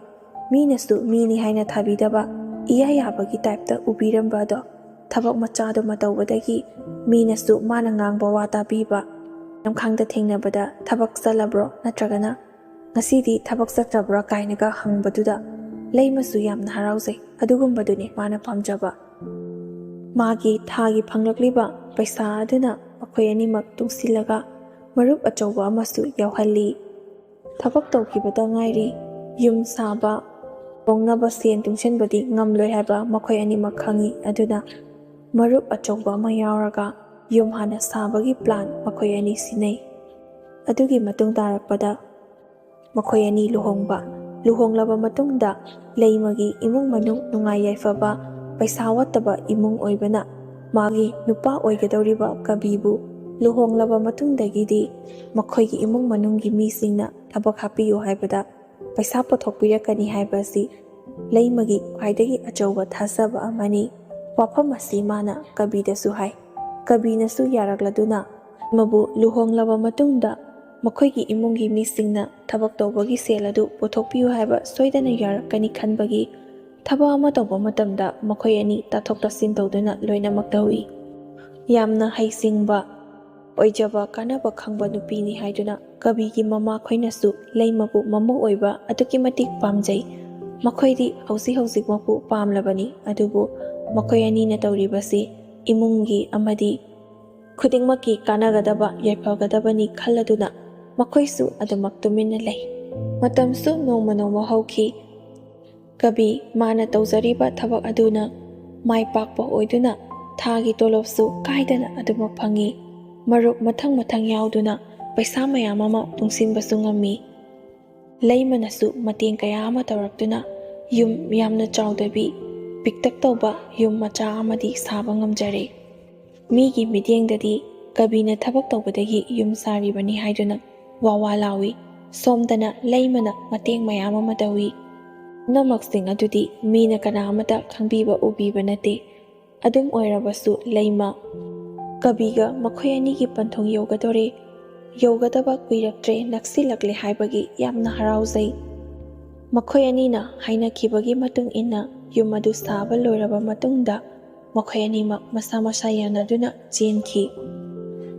ꯃꯤꯅꯁꯨ ꯃꯤꯅꯤ ꯍꯥꯏꯅ ꯊꯥꯕꯤꯗꯕ, ꯏꯌꯥ ꯌꯥꯕꯒꯤ ꯇꯥꯏꯞꯇ ꯎꯕꯤꯔꯝꯕ ꯑꯗꯣ ꯊꯕꯛ ꯃꯆꯥꯗꯨꯃ ꯇꯧꯕꯗꯒꯤ ꯃꯤꯅꯁꯨ ꯃꯥꯅ ꯉꯥꯡꯕ ꯋꯥ ꯇꯥꯕꯤꯕ꯫ ꯂꯝꯈꯥꯡꯗ ꯊꯦꯡꯅꯕꯗ "ꯊꯕꯛ ꯆꯠꯂꯕ꯭ꯔꯣ?" ꯅꯠꯇ꯭ꯔꯒꯅ "ꯉꯁꯤꯗꯤ ꯊꯕꯛ ꯆꯠꯇ꯭ꯔꯕ꯭ꯔꯥ?" ꯀꯥꯏꯅꯒ ꯍꯪꯕꯗꯨꯗ ꯂꯩꯃꯁꯨ ꯌꯥꯝꯅ ꯍꯔꯥꯎꯖꯩ꯫ ꯑꯗꯨꯒꯨꯝꯕꯗꯨꯅꯤ ꯃꯥꯅ ꯄꯥꯝꯖꯕ꯫ ꯃꯥꯒꯤ ꯊꯥꯒꯤ ꯐꯪꯂꯛꯂꯤꯕ ꯄꯩꯁꯥ ꯑꯗꯨꯅ ꯃꯈꯣꯏ ꯑꯅꯤꯃꯛ ꯇꯨꯡꯁꯤꯜꯂꯒ ꯃꯔꯨꯞ ꯑꯆꯧꯕ ꯑꯃꯁꯨ ꯌꯥꯎꯍꯜꯂꯤ꯫ ꯊꯕꯛ ꯇꯧꯈꯤꯕꯗ ꯉꯥꯏꯔꯤ꯫ ꯌꯨꯝ ꯁꯥꯕ, ꯂꯨꯍꯣꯡꯅꯕ ꯁꯦꯟ ꯇꯨꯡꯁꯤꯟꯕꯗꯤ ꯉꯝꯂꯣꯏ ꯍꯥꯏꯕ ꯃꯈꯣꯏ ꯑꯅꯤꯃꯛ ꯈꯪꯏ꯫ ꯑꯗꯨꯅ ꯃꯔꯨꯞ ꯑꯆꯧꯕ ꯑꯃ ꯌꯥꯎꯔꯒ ꯌꯨꯝ ꯍꯥꯟꯅ ꯁꯥꯕꯒꯤ plan ꯃꯈꯣꯏ ꯑꯅꯤ ꯁꯤꯟꯅꯩ꯫ ꯑꯗꯨꯒꯤ ꯃꯇꯨꯡ ꯇꯥꯔꯛꯄꯗ ꯃꯈꯣꯏ ꯑꯅꯤ ꯂꯨꯍꯣꯡꯕ꯫ ꯂꯨꯍꯣꯡꯂꯕ ꯃꯇꯨꯡꯗ ꯂꯩꯃꯒꯤ ꯏꯃꯨꯡ ꯃꯅꯨꯡ ꯅꯨꯡꯉꯥꯏ ꯌꯥꯏꯐꯕ, ꯄꯩꯁꯥ ꯋꯥꯠꯇꯕ ꯏꯃꯨꯡ ꯑꯣꯏꯕꯅ ꯃꯥꯒꯤ ꯅꯨꯄꯥ ꯑꯣꯏꯒꯗꯧꯔꯤꯕ ꯀꯕꯤꯕꯨ ꯂꯨꯍꯣꯡꯂꯕ ꯃꯇꯨꯡꯗꯒꯤꯗꯤ ꯃꯈꯣꯏꯒꯤ ꯏꯃꯨꯡ ꯃꯅꯨꯡꯒꯤ ꯃꯤꯁꯤꯡꯅ ꯊꯕꯛ ꯍꯥꯞꯄꯤꯌꯨ ꯍꯥꯏꯕꯗ ꯄꯩꯁꯥ ꯄꯨꯊꯣꯛꯄꯤꯔꯛꯀꯅꯤ ꯍꯥꯏꯕ ꯑꯁꯤ ꯂꯩꯃꯒꯤ ꯈ꯭ꯋꯥꯏꯗꯒꯤ ꯑꯆꯧꯕ ꯊꯥꯖꯕ ꯑꯃꯅꯤ꯫ ꯋꯥꯐꯝ ꯑꯁꯤ ꯃꯥꯅ ꯀꯕꯤꯗꯁꯨ ꯍꯥꯏ꯫ ꯀꯕꯤꯅꯁꯨ ꯌꯥꯔꯛꯂꯗꯨꯅ ꯃꯕꯨ ꯂꯨꯍꯣꯡꯂꯕ ꯃꯇꯨꯡꯗ ꯃꯈꯣꯏꯒꯤ ꯏꯃꯨꯡꯒꯤ ꯃꯤꯁꯤꯡꯅ ꯊꯕꯛ ꯇꯧꯕꯒꯤ ꯁꯦꯜ ꯑꯗꯨ ꯄꯨꯊꯣꯛꯄꯤꯌꯨ ꯍꯥꯏꯕ ꯁꯣꯏꯗꯅ ꯌꯥꯔꯛꯀꯅꯤ ꯈꯟꯕꯒꯤ ꯊꯕꯛ ꯑꯃ ꯇꯧꯕ ꯃꯇꯝꯗ ꯃꯈꯣꯏ ꯑꯅꯤ ꯇꯥꯊꯣꯛ ꯇꯥꯁꯤꯟ ꯇꯧꯗꯨꯅ ꯂꯣꯏꯅꯃꯛ ꯇꯧꯏ꯫ ꯌꯥꯝꯅ ꯍꯩꯁꯤꯡꯕ, ꯑꯣꯏꯖꯕ, ꯀꯥꯟꯅꯕ ꯈꯪꯕ ꯅꯨꯄꯤꯅꯤ ꯍꯥꯏꯗꯨꯅ ꯀꯕꯤꯒꯤ ꯃꯃꯥꯈꯣꯏꯅꯁꯨ ꯂꯩꯃꯕꯨ ꯃꯃꯧ ꯑꯣꯏꯕ ꯑꯗꯨꯛꯀꯤ ꯃꯇꯤꯛ ꯄꯥꯝꯖꯩ꯫ ꯃꯈꯣꯏꯗꯤ ꯍꯧꯖꯤꯛ ꯍꯧꯖꯤꯛꯃꯛꯄꯨ ꯄꯥꯝꯂꯕꯅꯤ, ꯑꯗꯨꯕꯨ ꯃꯈꯣꯏ ꯑꯅꯤꯅ ꯇꯧꯔꯤꯕꯁꯤ ꯏꯃꯨꯡꯒꯤ ꯑꯃꯗꯤ ꯈꯨꯗꯤꯡꯃꯛꯀꯤ ꯀꯥꯟꯅꯒꯗꯕ, ꯌꯥꯏꯐꯒꯗꯕꯅꯤ ꯈꯜꯂꯗꯨꯅ ꯃꯈꯣꯏꯁꯨ ꯑꯗꯨꯃꯛ ꯇꯨꯃꯤꯟꯅ ꯂꯩ꯫ ꯃꯇꯝꯁꯨ ꯅꯣꯡꯃ ꯅꯣꯡꯃ ꯍꯧꯈꯤ꯫ ꯀꯕꯤ ꯃꯥꯅ ꯇꯧꯖꯔꯤꯕ ꯊꯕꯛ ꯑꯗꯨꯅ ꯃꯥꯏ ꯄꯥꯛꯄ ꯑꯣꯏꯗꯨꯅ ꯊꯥꯒꯤ ꯇꯣꯂꯣꯞꯁꯨ ꯀꯥꯏꯗꯅ ꯑꯗꯨꯃꯛ ꯐꯪꯉꯤ꯫ ꯃꯔꯨꯞ ꯃꯊꯪ ꯃꯊꯪ ꯌꯥꯎꯗꯨꯅ ꯄꯩꯁꯥ ꯃꯌꯥꯝ ꯑꯃ ꯇꯨꯡꯁꯤꯟꯕꯁꯨ ꯉꯝꯃꯤ꯫ ꯂꯩꯃꯅꯁꯨ ꯃꯇꯦꯡ ꯀꯌꯥ ꯑꯃ ꯇꯧꯔꯛꯇꯨꯅ ꯌꯨꯝ ꯌꯥꯝꯅ ꯆꯥꯎꯗꯕꯤ, ꯄꯤꯛꯇꯛ ꯇꯧꯕ ꯌꯨꯝ ꯃꯆꯥ ꯑꯃꯗꯤ ꯁꯥꯕ ꯉꯝꯖꯔꯦ꯫ ꯃꯤꯒꯤ ꯃꯤꯠꯌꯦꯡꯗꯗꯤ ꯀꯕꯤꯅ ꯊꯕꯛ ꯇꯧꯕꯗꯒꯤ ꯌꯨꯝ ꯁꯥꯔꯤꯕꯅꯤ ꯍꯥꯏꯗꯨꯅ ꯋꯥ ꯋꯥ ꯂꯥꯎꯏ꯫ ꯁꯣꯝꯗꯅ ꯂꯩꯃꯅ ꯃꯇꯦꯡ ꯃꯌꯥꯝ ꯑꯃ ꯇꯧꯏ꯫ ꯄꯨꯝꯅꯃꯛꯁꯤꯡ ꯑꯗꯨꯗꯤ ꯃꯤꯅ ꯀꯅꯥ ꯑꯃꯠꯇ ꯈꯪꯕꯤꯕ ꯎꯕꯤꯕ ꯅꯠꯇꯦ꯫ ꯑꯗꯨꯝ ꯑꯣꯏꯔꯕꯁꯨ ꯂꯩꯃ ꯀꯕꯤꯒ ꯃꯈꯣꯏ ꯑꯅꯤꯒꯤ ꯄꯟꯊꯨꯡ ꯌꯧꯒꯗꯣꯔꯦ, ꯌꯧꯒꯗꯕ ꯀꯨꯏꯔꯛꯇ꯭ꯔꯦ, ꯅꯛꯁꯤꯜꯂꯛꯂꯦ ꯍꯥꯏꯕꯒꯤ ꯌꯥꯝꯅ ꯍꯔꯥꯎꯖꯩ꯫ ꯃꯈꯣꯏ ꯑꯅꯤꯅ ꯍꯥꯏꯅꯈꯤꯕꯒꯤ ꯃꯇꯨꯡ ꯏꯟꯅ ꯌꯨꯝ ꯑꯗꯨ ꯁꯥꯕ ꯂꯣꯏꯔꯕ ꯃꯇꯨꯡꯗ ꯃꯈꯣꯏ ꯑꯅꯤꯃꯛ ꯃꯁꯥ ꯃꯁꯥ ꯌꯥꯅꯗꯨꯅ ꯆꯦꯟꯈꯤ꯫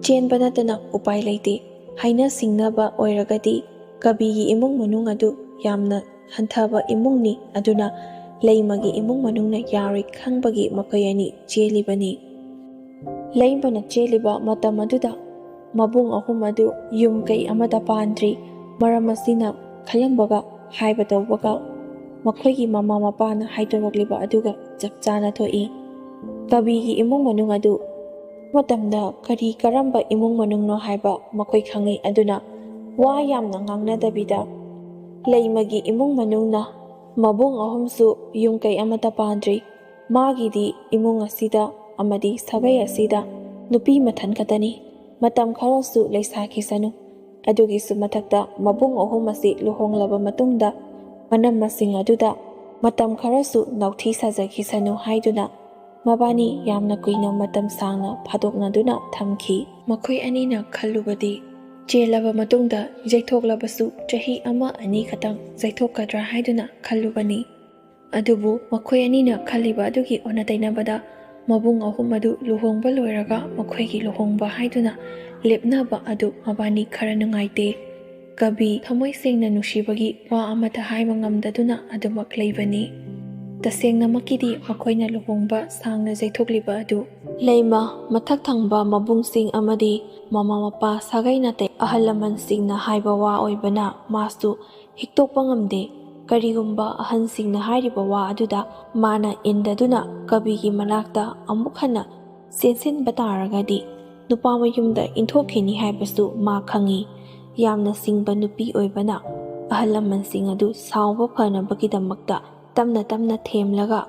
ꯆꯦꯟꯕ ꯅꯠꯇꯅ ꯎꯄꯥꯏ ꯂꯩꯇꯦ꯫ ꯍꯥꯏꯅ ꯁꯤꯡꯅꯕ ꯑꯣꯏꯔꯒꯗꯤ ꯀꯕꯤꯒꯤ ꯏꯃꯨꯡ ꯃꯅꯨꯡ ꯑꯗꯨ ꯌꯥꯝꯅ ꯍꯟꯊꯕ ꯏꯃꯨꯡꯅꯤ꯫ ꯑꯗꯨꯅ ꯂꯩꯃꯒꯤ ꯏꯃꯨꯡ ꯃꯅꯨꯡꯅ ꯌꯥꯔꯣꯏ ꯈꯪꯕꯒꯤ ꯃꯈꯣꯏ ꯑꯅꯤ ꯆꯦꯜꯂꯤꯕꯅꯤ꯫ ꯂꯩꯃꯅ ꯆꯦꯜꯂꯤꯕ ꯃꯇꯝ ꯑꯗꯨꯗ ꯃꯕꯨꯡ ꯑꯍꯨꯝ ꯑꯗꯨ ꯌꯨꯝ ꯀꯩ ꯑꯃꯠꯇ ꯄꯥꯟꯗ꯭ꯔꯤ꯫ ꯃꯔꯝ ꯑꯁꯤꯅ ꯈꯜꯂꯝꯕꯒ ꯍꯥꯏꯕ ꯇꯧꯕꯒ ꯃꯈꯣꯏꯒꯤ ꯃꯃꯥ ꯃꯄꯥꯅ ꯍꯥꯏꯗꯣꯔꯛꯂꯤꯕ ꯑꯗꯨꯒ ꯆꯞ ꯆꯥꯅ ꯊꯣꯛꯏ꯫ ꯀꯕꯤꯒꯤ ꯏꯃꯨꯡ ꯃꯅꯨꯡ ꯑꯗꯨ ꯃꯇꯝꯗ ꯀꯔꯤ ꯀꯔꯝꯕ ꯏꯃꯨꯡ ꯃꯅꯨꯡꯅꯣ ꯍꯥꯏꯕ ꯃꯈꯣꯏ ꯈꯪꯏ꯫ ꯑꯗꯨꯅ ꯋꯥ ꯌꯥꯝꯅ ꯉꯥꯡꯅꯗꯕꯤꯗ ꯂꯩꯃꯒꯤ ꯏꯃꯨꯡ ꯃꯅꯨꯡꯅ ꯃꯕꯨꯡ ꯑꯍꯨꯝꯁꯨ ꯌꯨꯝ ꯀꯩ ꯑꯃꯠꯇ ꯄꯥꯟꯗ꯭ꯔꯤ꯫ ꯃꯥꯒꯤꯗꯤ ꯏꯃꯨꯡ ꯑꯁꯤꯗ ꯑꯃꯗꯤ ꯁꯥꯒꯩ ꯑꯁꯤꯗ ꯅꯨꯄꯤ ꯃꯊꯟ ꯈꯛꯇꯅꯤ꯫ ꯃꯇꯝ ꯈꯔꯁꯨ ꯂꯩꯁꯥꯈꯤꯁꯅꯨ꯫ ꯑꯗꯨꯒꯤꯁꯨ ꯃꯊꯛꯇ ꯃꯕꯨꯡ ꯑꯍꯨꯝ ꯑꯁꯤ ꯂꯨꯍꯣꯡꯂꯕ ꯃꯇꯨꯡꯗ ꯃꯅꯝꯃꯁꯤꯡ ꯑꯗꯨꯗ ꯃꯇꯝ ꯈꯔꯁꯨ ꯅꯥꯎꯊꯤ ꯁꯥꯖꯈꯤꯁꯅꯨ ꯍꯥꯏꯗꯨꯅ ꯃꯕꯥꯅꯤ ꯌꯥꯝꯅ ꯀꯨꯏꯅ ꯃꯇꯝ ꯁꯥꯡꯅ ꯐꯥꯗꯣꯛꯅꯗꯨꯅ ꯊꯝꯈꯤ꯫ ꯃꯈꯣꯏ ꯑꯅꯤꯅ ꯈꯜꯂꯨꯕꯗꯤ ꯆꯦꯜꯂꯕ ꯃꯇꯨꯡꯗ ꯌꯩꯊꯣꯛꯂꯕꯁꯨ ꯆꯍꯤ ꯑꯃ ꯑꯅꯤ ꯈꯛꯇꯪ ꯌꯩꯊꯣꯛꯀꯗ꯭ꯔꯥ ꯍꯥꯏꯗꯨꯅ ꯈꯜꯂꯨꯕꯅꯤ꯫ ꯑꯗꯨꯕꯨ ꯃꯈꯣꯏ ꯑꯅꯤꯅ ꯈꯜꯂꯤꯕ ꯑꯗꯨꯒꯤ ꯑꯣꯟꯅ ꯇꯩꯅꯕꯗ ꯃꯕꯨꯡ ꯑꯍꯨꯝ ꯑꯗꯨ ꯂꯨꯍꯣꯡꯕ ꯂꯣꯏꯔꯒ ꯃꯈꯣꯏꯒꯤ ꯂꯨꯍꯣꯡꯕ ꯍꯥꯏꯗꯨꯅ ꯂꯦꯞꯅꯕ ꯑꯗꯨ ꯃꯕꯥꯅꯤ ꯈꯔ ꯅꯨꯡꯉꯥꯏꯇꯦ꯫ ꯀꯕꯤ ꯊꯃꯣꯏ ꯁꯦꯡꯅ ꯅꯨꯡꯁꯤꯕꯒꯤ ꯋꯥ ꯑꯃꯠꯇ ꯍꯥꯏꯕ ꯉꯝꯗꯗꯨꯅ ꯑꯗꯨꯃꯛ ꯂꯩꯕꯅꯤ꯫ ꯇꯁꯦꯡꯅꯃꯛꯀꯤꯗꯤ ꯃꯈꯣꯏꯅ ꯂꯨꯍꯣꯡꯕ ꯁꯥꯡꯅ ꯌꯩꯊꯣꯛꯂꯤꯕ ꯑꯗꯨ ꯂꯩꯃ ꯃꯊꯛ ꯊꯪꯕ ꯃꯕꯨꯡꯁꯤꯡ ꯑꯃꯗꯤ ꯃꯃꯥ ꯃꯄꯥ ꯁꯥꯒꯩ ꯅꯥꯇꯩ ꯑꯍꯜ ꯂꯃꯟꯁꯤꯡꯅ ꯍꯥꯏꯕ ꯋꯥ ꯑꯣꯏꯕꯅ ꯃꯥꯁꯨ ꯍꯤꯛꯇꯣꯛꯄ ꯉꯝꯗꯦ꯫ ꯀꯔꯤꯒꯨꯝꯕ ꯑꯍꯟꯁꯤꯡꯅ ꯍꯥꯏꯔꯤꯕ ꯋꯥ ꯑꯗꯨꯗ ꯃꯥꯅ ꯏꯟꯗꯗꯨꯅ ꯀꯕꯤꯒꯤ ꯃꯅꯥꯛꯇ ꯑꯃꯨꯛ ꯍꯟꯅ ꯆꯦꯟꯁꯤꯟꯕ ꯇꯥꯔꯒꯗꯤ, ꯅꯨꯄꯥ ꯃꯌꯨꯝꯗ ꯏꯟꯊꯣꯛꯈꯤꯅꯤ ꯍꯥꯏꯕꯁꯨ ꯃꯥ ꯈꯪꯏ꯫ ꯌꯥꯝꯅ ꯁꯤꯡꯕ ꯅꯨꯄꯤ ꯑꯣꯏꯕꯅ ꯑꯍꯜ ꯂꯃꯟꯁꯤꯡ ꯑꯗꯨ ꯁꯥꯎꯕ ꯐꯅꯕꯒꯤꯗꯃꯛꯇ ꯇꯞꯅ ꯇꯞꯅ ꯊꯦꯝꯂꯒ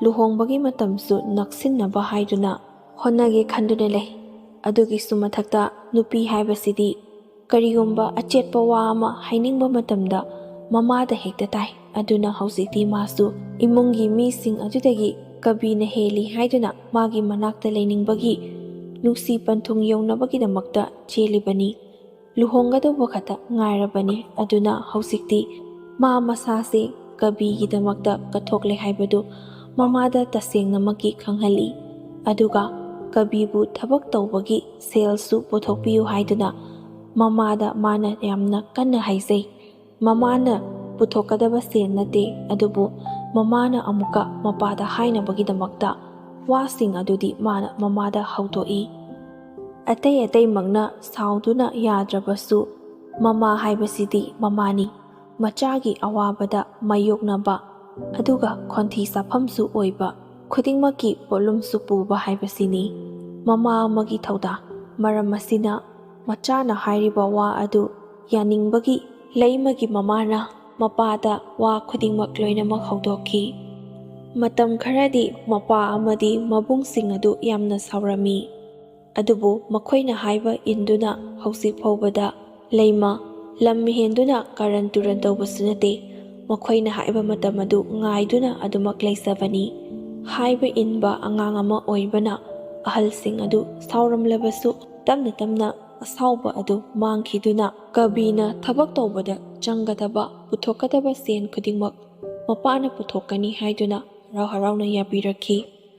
ꯂꯨꯍꯣꯡꯕꯒꯤ ꯃꯇꯝꯁꯨ ꯅꯛꯁꯤꯟꯅꯕ ꯍꯥꯏꯗꯨꯅ ꯍꯣꯠꯅꯒꯦ ꯈꯟꯗꯨꯅ ꯂꯩ꯫ ꯑꯗꯨꯒꯤꯁꯨ ꯃꯊꯛꯇ ꯅꯨꯄꯤ ꯍꯥꯏꯕꯁꯤꯗꯤ ꯀꯔꯤꯒꯨꯝꯕ ꯑꯆꯦꯠꯄ ꯋꯥ ꯑꯃ ꯍꯥꯏꯅꯤꯡꯕ ꯃꯇꯝꯗ ꯃꯃꯥꯗ ꯍꯦꯛꯇ ꯇꯥꯏ꯫ ꯑꯗꯨꯅ ꯍꯧꯖꯤꯛꯇꯤ ꯃꯥꯁꯨ ꯏꯃꯨꯡꯒꯤ ꯃꯤꯁꯤꯡ ꯑꯗꯨꯗꯒꯤ ꯀꯕꯤꯅ ꯍꯦꯜꯂꯤ ꯍꯥꯏꯗꯨꯅ ꯃꯥꯒꯤ ꯃꯅꯥꯛꯇ ꯂꯩꯅꯤꯡꯕꯒꯤ, ꯅꯨꯡꯁꯤ ꯄꯟꯊꯨꯡ ꯌꯧꯅꯕꯒꯤꯗꯃꯛꯇ ꯆꯦꯜꯂꯤꯕꯅꯤ꯫ ꯂꯨꯍꯣꯡꯒꯗꯧꯕ ꯈꯛꯇ ꯉꯥꯏꯔꯕꯅꯤ꯫ ꯑꯗꯨꯅ ꯍꯧꯖꯤꯛꯇꯤ ꯃꯥ ꯃꯁꯥꯁꯦ ꯀꯕꯤꯒꯤꯗꯃꯛꯇ ꯀꯠꯊꯣꯛꯂꯦ ꯍꯥꯏꯕꯗꯨ ꯃꯃꯥꯗ ꯇꯁꯦꯡꯅꯃꯛꯀꯤ ꯈꯪꯍꯜꯂꯤ꯫ ꯑꯗꯨꯒ ꯀꯕꯤꯕꯨ ꯊꯕꯛ ꯇꯧꯕꯒꯤ ꯁꯦꯜꯁꯨ ꯄꯨꯊꯣꯛꯄꯤꯌꯨ ꯍꯥꯏꯗꯨꯅ ꯃꯃꯥꯗ ꯃꯥꯅ ꯌꯥꯝꯅ ꯀꯟꯅ ꯍꯥꯏꯖꯩ꯫ ꯃꯃꯥꯅ ꯄꯨꯊꯣꯛꯀꯗꯕ ꯁꯦꯜ ꯅꯠꯇꯦ, ꯑꯗꯨꯕꯨ ꯃꯃꯥꯅ ꯑꯃꯨꯛꯀ ꯃꯄꯥꯗ ꯍꯥꯏꯅꯕꯒꯤꯗꯃꯛꯇ ꯋꯥꯁꯤꯡ ꯑꯗꯨꯗꯤ ꯃꯥꯅ ꯃꯃꯥꯗ ꯍꯧꯗꯣꯛꯏ꯫ ꯑꯇꯩ ꯑꯇꯩꯃꯛꯅ ꯁꯥꯎꯗꯨꯅ ꯌꯥꯗ꯭ꯔꯕꯁꯨ, ꯃꯃꯥ ꯍꯥꯏꯕꯁꯤꯗꯤ ꯃꯃꯥꯅꯤ꯫ ꯃꯆꯥꯒꯤ ꯑꯋꯥꯕꯗ ꯃꯥꯌꯣꯛꯅꯕ, ꯑꯗꯨꯒ ꯈꯣꯟꯊꯤ ꯆꯥꯐꯝꯁꯨ ꯑꯣꯏꯕ, ꯈꯨꯗꯤꯡꯃꯛꯀꯤ ꯄꯣꯠꯂꯨꯝꯁꯨ ꯄꯨꯕ ꯍꯥꯏꯕꯁꯤꯅꯤ ꯃꯃꯥ ꯑꯃꯒꯤ ꯊꯧꯗꯥꯡ꯫ ꯃꯔꯝ ꯑꯁꯤꯅ, ꯃꯆꯥꯅ ꯍꯥꯏꯔꯤꯕ ꯋꯥ ꯑꯗꯨ ꯌꯥꯅꯤꯡꯕꯒꯤ ꯂꯩꯃꯒꯤ ꯃꯃꯥꯅ ꯃꯄꯥꯗ ꯋꯥ ꯈꯨꯗꯤꯡꯃꯛ ꯂꯣꯏꯅꯃꯛ ꯍꯧꯗꯣꯛꯈꯤ꯫ ꯃꯇꯝ ꯈꯔꯗꯤ ꯃꯄꯥ ꯑꯃꯗꯤ ꯃꯕꯨꯡꯁꯤꯡ ꯑꯗꯨ ꯌꯥꯝꯅ ꯁꯥꯎꯔꯝꯃꯤ꯫ ꯑꯗꯨꯕꯨ ꯃꯈꯣꯏꯅ ꯍꯥꯏꯕ ꯏꯟꯗꯨꯅ ꯍꯧꯖꯤꯛ ꯐꯥꯎꯕꯗ ꯂꯩꯃ꯫ ꯂꯝ ꯍꯦꯟꯗꯨꯅ ꯀꯥꯔꯟ ꯇꯨꯔꯟ ꯇꯧꯕꯁꯨ ꯅꯠꯇꯦ꯫ ꯃꯈꯣꯏꯅ ꯍꯥꯏꯕ ꯃꯇꯝ ꯑꯗꯨ ꯉꯥꯏꯗꯨꯅ ꯑꯗꯨꯃꯛ ꯂꯩꯖꯕꯅꯤ꯫ ꯍꯥꯏꯕ ꯏꯟꯕ ꯑꯉꯥꯡ ꯑꯃ ꯑꯣꯏꯕꯅ ꯑꯍꯜꯁꯤꯡ ꯑꯗꯨ ꯁꯥꯎꯔꯝꯂꯕꯁꯨ ꯇꯞꯅ ꯇꯞꯅ ꯑꯁꯥꯎꯕ ꯑꯗꯨ ꯃꯥꯡꯈꯤꯗꯨꯅ ꯀꯕꯤꯅ ꯊꯕꯛ ꯇꯧꯕꯗ ꯆꯪꯒꯗꯕ, ꯄꯨꯊꯣꯛꯀꯗꯕ ꯁꯦꯟ ꯈꯨꯗꯤꯡꯃꯛ ꯃꯄꯥꯅ ꯄꯨꯊꯣꯛꯀꯅꯤ ꯍꯥꯏꯗꯨꯅ ꯍꯔꯥꯎ ꯍꯔꯥꯎꯅ ꯌꯥꯕꯤꯔꯛꯈꯤ꯫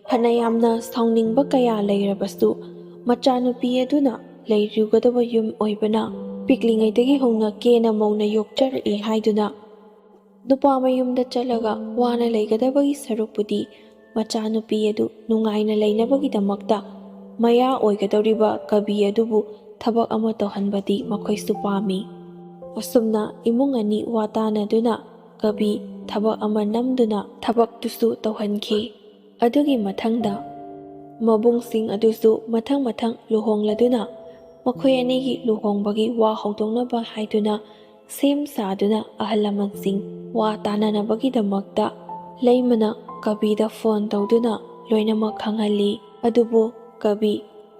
ꯐꯅ ꯌꯥꯝꯅ ꯁꯥꯎꯅꯤꯡꯕ ꯀꯌꯥ ꯂꯩꯔꯕꯁꯨ, ꯃꯆꯥꯅꯨꯄꯤ ꯑꯗꯨꯅ ꯂꯩꯔꯨꯒꯗꯕ ꯌꯨꯝ ꯑꯣꯏꯕꯅ, ꯄꯤꯛꯂꯤꯉꯩꯗꯒꯤ ꯍꯧꯅ ꯀꯦꯅ ꯃꯧꯅ ꯌꯣꯛꯆꯔꯛꯏ ꯍꯥꯏꯗꯨꯅ ꯅꯨꯄꯥ ꯃꯌꯨꯝꯗ ꯆꯠꯂꯒ ꯋꯥꯅ ꯂꯩꯒꯗꯕꯒꯤ ꯁꯔꯨꯛꯄꯨꯗꯤ, ꯃꯆꯥꯅꯨꯄꯤ ꯑꯗꯨ ꯅꯨꯡꯉꯥꯏꯅ ꯂꯩꯅꯕꯒꯤꯗꯃꯛꯇ ꯃꯌꯥ ꯑꯣꯏꯒꯗꯧꯔꯤꯕ ꯀꯕꯤ ꯑꯗꯨꯕꯨ ꯊꯕꯛ ꯑꯃ ꯇꯧꯍꯟꯕꯗꯤ ꯃꯈꯣꯏꯁꯨ ꯄꯥꯝꯃꯤ꯫ ꯑꯁꯨꯝꯅ ꯏꯃꯨꯡ ꯑꯅꯤ ꯋꯥ ꯇꯥꯅꯗꯨꯅ ꯀꯕꯤ ꯊꯕꯛ ꯑꯃ ꯅꯝꯗꯨꯅ ꯊꯕꯛꯇꯨꯁꯨ ꯇꯧꯍꯟꯈꯤ꯫ ꯑꯗꯨꯒꯤ ꯃꯊꯪꯗ ꯃꯕꯨꯡꯁꯤꯡ ꯑꯗꯨꯁꯨ ꯃꯊꯪ ꯃꯊꯪ ꯂꯨꯍꯣꯡꯂꯗꯨꯅ ꯃꯈꯣꯏ ꯑꯅꯤꯒꯤ ꯂꯨꯍꯣꯡꯕꯒꯤ ꯋꯥ ꯍꯧꯗꯣꯛꯅꯕ ꯍꯥꯏꯗꯨꯅ ꯁꯦꯝ ꯁꯥꯗꯨꯅ ꯑꯍꯜ ꯂꯃꯟꯁꯤꯡ ꯋꯥ ꯇꯥꯅꯅꯕꯒꯤꯗꯃꯛꯇ ꯂꯩꯃꯅ ꯀꯕꯤꯗ ꯐꯣꯟ ꯇꯧꯗꯨꯅ ꯂꯣꯏꯅꯃꯛ ꯈꯪꯍꯜꯂꯤ꯫ ꯑꯗꯨꯕꯨ ꯀꯕꯤ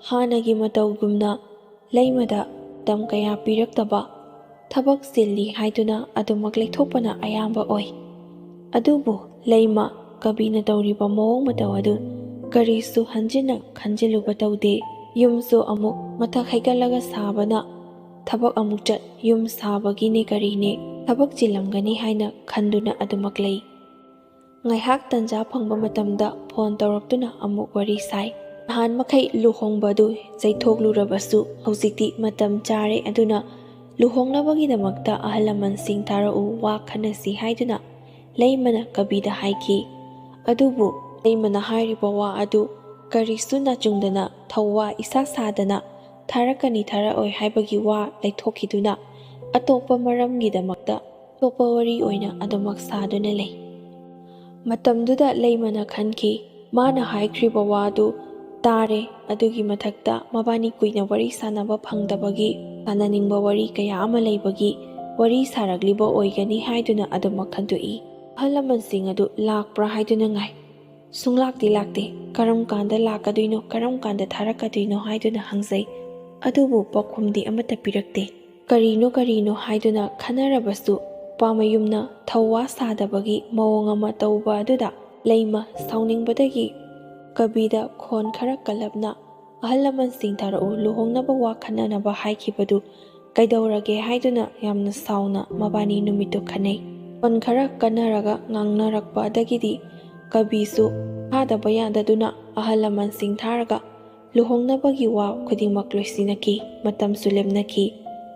ꯍꯥꯟꯅꯒꯤ ꯃꯇꯧꯒꯨꯝꯅ ꯂꯩꯃꯗ ꯃꯇꯝ ꯀꯌꯥ ꯄꯤꯔꯛꯇꯕ, ꯊꯕꯛ ꯆꯤꯜꯂꯤ ꯍꯥꯏꯗꯨꯅ ꯑꯗꯨꯃꯛ ꯂꯩꯊꯣꯛꯄꯅ ꯑꯌꯥꯝꯕ ꯑꯣꯏ꯫ ꯑꯗꯨꯕꯨ ꯂꯩꯃ ꯀꯕꯤꯅ ꯇꯧꯔꯤꯕ ꯃꯑꯣꯡ ꯃꯇꯧ ꯑꯗꯨ ꯀꯔꯤꯁꯨ ꯍꯟꯖꯤꯟꯅ ꯈꯟꯖꯤꯜꯂꯨꯕ ꯇꯧꯗꯦ꯫ ꯌꯨꯝꯁꯨ ꯑꯃꯨꯛ ꯃꯊꯛ ꯍꯩꯒꯠꯂꯒ ꯁꯥꯕꯅ ꯊꯕꯛ ꯑꯃꯨꯛ ꯆꯠ, ꯌꯨꯝ ꯁꯥꯕꯒꯤꯅꯦ ꯀꯔꯤꯅꯦ ꯊꯕꯛ ꯆꯤꯜꯂꯝꯒꯅꯤ ꯍꯥꯏꯅ ꯈꯟꯗꯨꯅ ꯑꯗꯨꯃꯛ ꯂꯩ꯫ ꯉꯥꯏꯍꯥꯛ ꯇꯟꯖꯥ ꯐꯪꯕ ꯃꯇꯝꯗ ꯐꯣꯟ ꯇꯧꯔꯛꯇꯨꯅ ꯑꯃꯨꯛ ꯋꯥꯔꯤ ꯁꯥꯏ꯫ ꯅꯍꯥꯟ ꯃꯈꯩ ꯂꯨꯍꯣꯡꯕ ꯑꯗꯨ ꯆꯩꯊꯣꯛꯂꯨꯔꯕꯁꯨ ꯍꯧꯖꯤꯛꯇꯤ ꯃꯇꯝ ꯆꯥꯔꯦ, ꯑꯗꯨꯅ ꯂꯨꯍꯣꯡꯅꯕꯒꯤꯗꯃꯛꯇ ꯑꯍꯜ ꯂꯃꯟꯁꯤꯡ ꯊꯥꯔꯛꯎ, ꯋꯥ ꯈꯟꯅꯁꯤ ꯍꯥꯏꯗꯨꯅ ꯂꯩꯃꯅ ꯀꯕꯤꯗ ꯍꯥꯏꯈꯤ꯫ ꯑꯗꯨꯕꯨ ꯂꯩꯃꯅ ꯍꯥꯏꯔꯤꯕ ꯋꯥ ꯑꯗꯨ ꯀꯔꯤꯁꯨ ꯅꯥꯆꯨꯡꯗꯅ ꯊꯧꯋꯥ ꯏꯁꯥ ꯁꯥꯗꯅ ꯊꯥꯔꯛꯀꯅꯤ ꯊꯥꯔꯛꯑꯣꯏ ꯍꯥꯏꯕꯒꯤ ꯋꯥ ꯂꯩꯊꯣꯛꯈꯤꯗꯨꯅ ꯑꯇꯣꯞꯄ ꯃꯔꯝꯒꯤꯗꯃꯛꯇ ꯑꯇꯣꯞꯄ ꯋꯥꯔꯤ ꯑꯣꯏꯅ ꯑꯗꯨꯃꯛ ꯁꯥꯗꯨꯅ ꯂꯩ꯫ ꯃꯇꯝꯗꯨꯗ ꯂꯩꯃꯅ ꯈꯟꯈꯤ, ꯃꯥꯅ ꯍꯥꯏꯈ꯭ꯔꯤꯕ ꯋꯥꯗꯨ ꯇꯥꯔꯦ, ꯑꯗꯨꯒꯤ ꯃꯊꯛꯇ ꯃꯕꯥꯅꯤ ꯀꯨꯏꯅ ꯋꯥꯔꯤ ꯁꯥꯟꯅꯕ ꯐꯪꯗꯕꯒꯤ, ꯁꯥꯟꯅꯅꯤꯡꯕ ꯋꯥꯔꯤ ꯀꯌꯥ ꯑꯃ ꯂꯩꯕꯒꯤ ꯋꯥꯔꯤ ꯁꯥꯔꯛꯂꯤꯕ ꯑꯣꯏꯒꯅꯤ ꯍꯥꯏꯗꯨꯅ ꯑꯗꯨꯃꯛ ꯈꯟꯗꯣꯛꯏ꯫ ꯑꯍꯜ ꯂꯃꯟꯁꯤꯡ ꯑꯗꯨ ꯂꯥꯛꯄ꯭ꯔꯥ ꯍꯥꯏꯗꯨꯅ ꯉꯥꯏ꯫ ꯁꯨꯡꯂꯥꯛꯇꯤ ꯂꯥꯛꯇꯦ꯫ ꯀꯔꯝ ꯀꯥꯟꯗ ꯂꯥꯛꯀꯗꯣꯏꯅꯣ, ꯀꯔꯝ ꯀꯥꯟꯗ ꯊꯥꯔꯛꯀꯗꯣꯏꯅꯣ ꯍꯥꯏꯗꯨꯅ ꯍꯪꯖꯩ꯫ ꯑꯗꯨꯕꯨ ꯄꯥꯎꯈꯨꯝꯗꯤ ꯑꯃꯠꯇ ꯄꯤꯔꯛꯇꯦ꯫ ꯀꯔꯤꯅꯣ ꯀꯔꯤꯅꯣ ꯍꯥꯏꯗꯨꯅ ꯈꯟꯅꯔꯕꯁꯨ ꯅꯨꯄꯥ ꯃꯌꯨꯝꯅ ꯊꯧꯋꯥ ꯁꯥꯗꯕꯒꯤ ꯃꯑꯣꯡ ꯑꯃ ꯇꯧꯕ ꯑꯗꯨꯗ ꯂꯩꯃ ꯁꯥꯎꯅꯤꯡꯕꯗꯒꯤ ꯀꯕꯤꯗ ꯈꯣꯟ ꯈꯔ ꯀꯜꯂꯞꯅ "ꯑꯍꯜ ꯂꯃꯟꯁꯤꯡ ꯊꯥꯔꯛꯎ, ꯂꯨꯍꯣꯡꯅꯕ ꯋꯥ ꯈꯟꯅꯅꯕ" ꯍꯥꯏꯈꯤꯕꯗꯨ ꯀꯩꯗꯧꯔꯒꯦ ꯍꯥꯏꯗꯨꯅ ꯌꯥꯝꯅ ꯁꯥꯎꯅ ꯃꯕꯥꯅꯤ ꯅꯨꯃꯤꯠꯇꯨ ꯈꯟꯅꯩ꯫ ꯈꯣꯟ ꯈꯔ ꯀꯟꯅꯔꯒ ꯉꯥꯡꯅꯔꯛꯄ ꯑꯗꯒꯤꯗꯤ ꯀꯕꯤꯁꯨ ꯊꯥꯗꯕ ꯌꯥꯗꯗꯨꯅ ꯑꯍꯜ ꯂꯃꯟꯁꯤꯡ ꯊꯥꯔꯒ ꯂꯨꯍꯣꯡꯅꯕꯒꯤ ꯋꯥ ꯈꯨꯗꯤꯡꯃꯛ ꯂꯣꯏꯁꯤꯟꯅꯈꯤ꯫ ꯃꯇꯝꯁꯨ ꯂꯦꯞꯅꯈꯤ꯫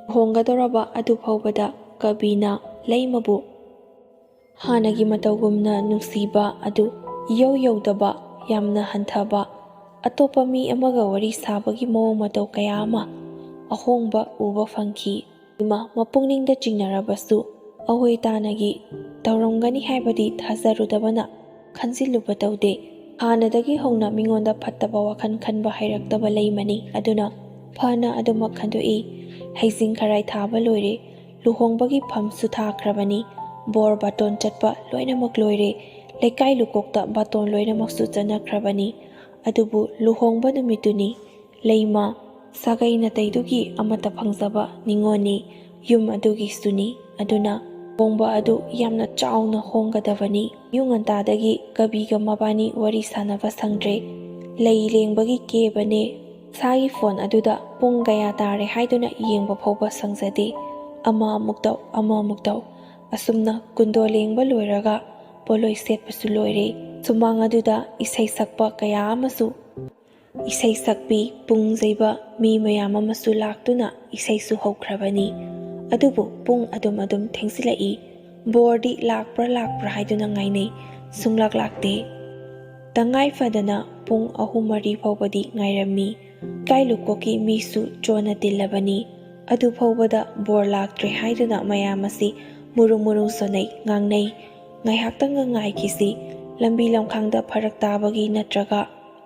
ꯂꯨꯍꯣꯡꯒꯗꯧꯔꯕ ꯑꯗꯨ ꯐꯥꯎꯕꯗ ꯀꯕꯤꯅ ꯂꯩꯃꯕꯨ ꯍꯥꯟꯅꯒꯤ ꯃꯇꯧꯒꯨꯝꯅ ꯅꯨꯡꯁꯤꯕ ꯑꯗꯨ ꯏꯌꯧ ꯌꯧꯗꯕ, ꯌꯥꯝꯅ ꯍꯟꯊꯕ, ꯑꯇꯣꯞꯄ ꯃꯤ ꯑꯃꯒ ꯋꯥꯔꯤ ꯁꯥꯕꯒꯤ ꯃꯑꯣꯡ ꯃꯇꯧ ꯀꯌꯥ ꯑꯃ ꯑꯍꯣꯡꯕ ꯎꯕ ꯐꯪꯈꯤ꯫ ꯏꯃꯥ ꯃꯄꯨꯛꯅꯤꯡꯗ ꯆꯤꯡꯅꯔꯕꯁꯨ ꯑꯑꯣꯏ ꯇꯥꯅꯒꯤ ꯇꯧꯔꯝꯒꯅꯤ ꯍꯥꯏꯕꯗꯤ ꯊꯥꯖꯔꯨꯗꯕꯅ ꯈꯟꯖꯤꯜꯂꯨꯕ ꯇꯧꯗꯦ꯫ ꯍꯥꯟꯅꯗꯒꯤ ꯍꯧꯅ ꯃꯤꯉꯣꯟꯗ ꯐꯠꯇꯕ ꯋꯥꯈꯜ ꯈꯟꯕ ꯍꯩꯔꯛꯇꯕ ꯂꯩꯃꯅꯤ꯫ ꯑꯗꯨꯅ ꯐꯅ ꯑꯗꯨꯃꯛ ꯈꯟꯗꯣꯛꯏ꯫ ꯍꯩꯖꯤꯡ ꯈꯔꯥꯏ ꯊꯥꯕ ꯂꯣꯏꯔꯦ꯫ ꯂꯨꯍꯣꯡꯕꯒꯤ ꯐꯝꯁꯨ ꯊꯥꯈ꯭ꯔꯕꯅꯤ꯫ ꯕꯣꯔ ꯕꯥꯇꯣꯟ ꯆꯠꯄ ꯂꯣꯏꯅꯃꯛ ꯂꯣꯏꯔꯦ꯫ ꯂꯩꯀꯥꯏ ꯂꯨꯀꯣꯛꯇ ꯕꯥꯇꯣꯟ ꯂꯣꯏꯅꯃꯛꯁꯨ ꯆꯠꯅꯈ꯭ꯔꯕꯅꯤ꯫ ꯑꯗꯨꯕꯨ ꯂꯨꯍꯣꯡꯕ ꯅꯨꯃꯤꯠꯇꯨꯅꯤ꯫ ꯂꯩꯃ ꯁꯥꯒꯩ ꯅꯥꯇꯩꯗꯨꯒꯤ ꯑꯃꯠꯇ ꯐꯪꯖꯕ ꯅꯤꯉꯣꯜꯅꯤ꯫ ꯌꯨꯝ ꯑꯗꯨꯒꯤꯁꯨꯅꯤ꯫ ꯑꯗꯨꯅ ꯍꯣꯡꯕ ꯑꯗꯨ ꯌꯥꯝꯅ ꯆꯥꯎꯅ ꯍꯣꯡꯒꯗꯕꯅꯤ꯫ ꯑꯌꯨꯛ ꯉꯟꯇꯥꯗꯒꯤ ꯀꯕꯤꯒ ꯃꯕꯥꯅꯤ ꯋꯥꯔꯤ ꯁꯥꯟꯅꯕ ꯁꯪꯗ꯭ꯔꯦ꯫ ꯂꯩ ꯂꯦꯡꯕꯒꯤ ꯀꯦꯕꯅꯦ꯫ ꯏꯁꯥꯒꯤ ꯐꯣꯟ ꯑꯗꯨꯗ ꯄꯨꯡ ꯀꯌꯥ ꯇꯥꯔꯦ ꯍꯥꯏꯗꯨꯅ ꯌꯦꯡꯕ ꯐꯥꯎꯕ ꯁꯪꯖꯗꯦ꯫ ꯑꯃ ꯑꯃꯨꯛ ꯇꯧ, ꯑꯃ ꯑꯃꯨꯛ ꯇꯧ꯫ ꯑꯁꯨꯝꯅ ꯀꯨꯟꯗꯣ ꯂꯦꯡꯕ ꯂꯣꯏꯔꯒ ꯄꯣꯠꯂꯣꯏ ꯁꯦꯠꯄꯁꯨ ꯂꯣꯏꯔꯦ꯫ ꯁꯨꯃꯥꯡ ꯑꯗꯨꯗ ꯏꯁꯩ ꯁꯛꯄ ꯀꯌꯥ ꯑꯃꯁꯨ, ꯏꯁꯩ ꯁꯛꯄꯤ, ꯄꯨꯡ ꯌꯩꯕ ꯃꯤ ꯃꯌꯥꯝ ꯑꯃꯁꯨ ꯂꯥꯛꯇꯨꯅ ꯏꯁꯩꯁꯨ ꯍꯧꯈ꯭ꯔꯕꯅꯤ꯫ ꯑꯗꯨꯕꯨ ꯄꯨꯡ ꯑꯗꯨꯝ ꯑꯗꯨꯝ ꯊꯦꯡꯖꯤꯜꯂꯛꯏ꯫ ꯕꯣꯔꯗꯤ ꯂꯥꯛꯄ꯭ꯔꯥ ꯂꯥꯛꯄ꯭ꯔꯥ ꯍꯥꯏꯗꯨꯅ ꯉꯥꯏꯅꯩ꯫ ꯁꯨꯡꯂꯥꯛ ꯂꯥꯛꯇꯦ꯫ ꯇꯉꯥꯏ ꯐꯗꯅ ꯄꯨꯡ ꯑꯍꯨꯝ ꯃꯔꯤ ꯐꯥꯎꯕꯗꯤ ꯉꯥꯏꯔꯝꯃꯤ꯫ ꯂꯩꯀꯥꯏ ꯂꯨꯀꯣꯛꯀꯤ ꯃꯤꯁꯨ ꯆꯣꯟꯅ ꯇꯤꯜꯂꯕꯅꯤ꯫ ꯑꯗꯨ ꯐꯥꯎꯕꯗ ꯕꯣꯔ ꯂꯥꯛꯇ꯭ꯔꯦ ꯍꯥꯏꯗꯨꯅ ꯃꯌꯥꯝ ꯑꯁꯤ ꯃꯨꯔꯨꯝ ꯃꯨꯔꯨꯝ ꯁꯣꯟꯅꯩ, ꯉꯥꯡꯅꯩ꯫ ꯉꯥꯏꯍꯥꯛꯇꯪꯒ ꯉꯥꯏꯈꯤꯁꯤ꯫ ꯂꯝꯕꯤ ꯂꯝꯈꯥꯡꯗ ꯐꯔꯛ ꯇꯥꯕꯒꯤ ꯅꯠꯇ꯭ꯔꯒ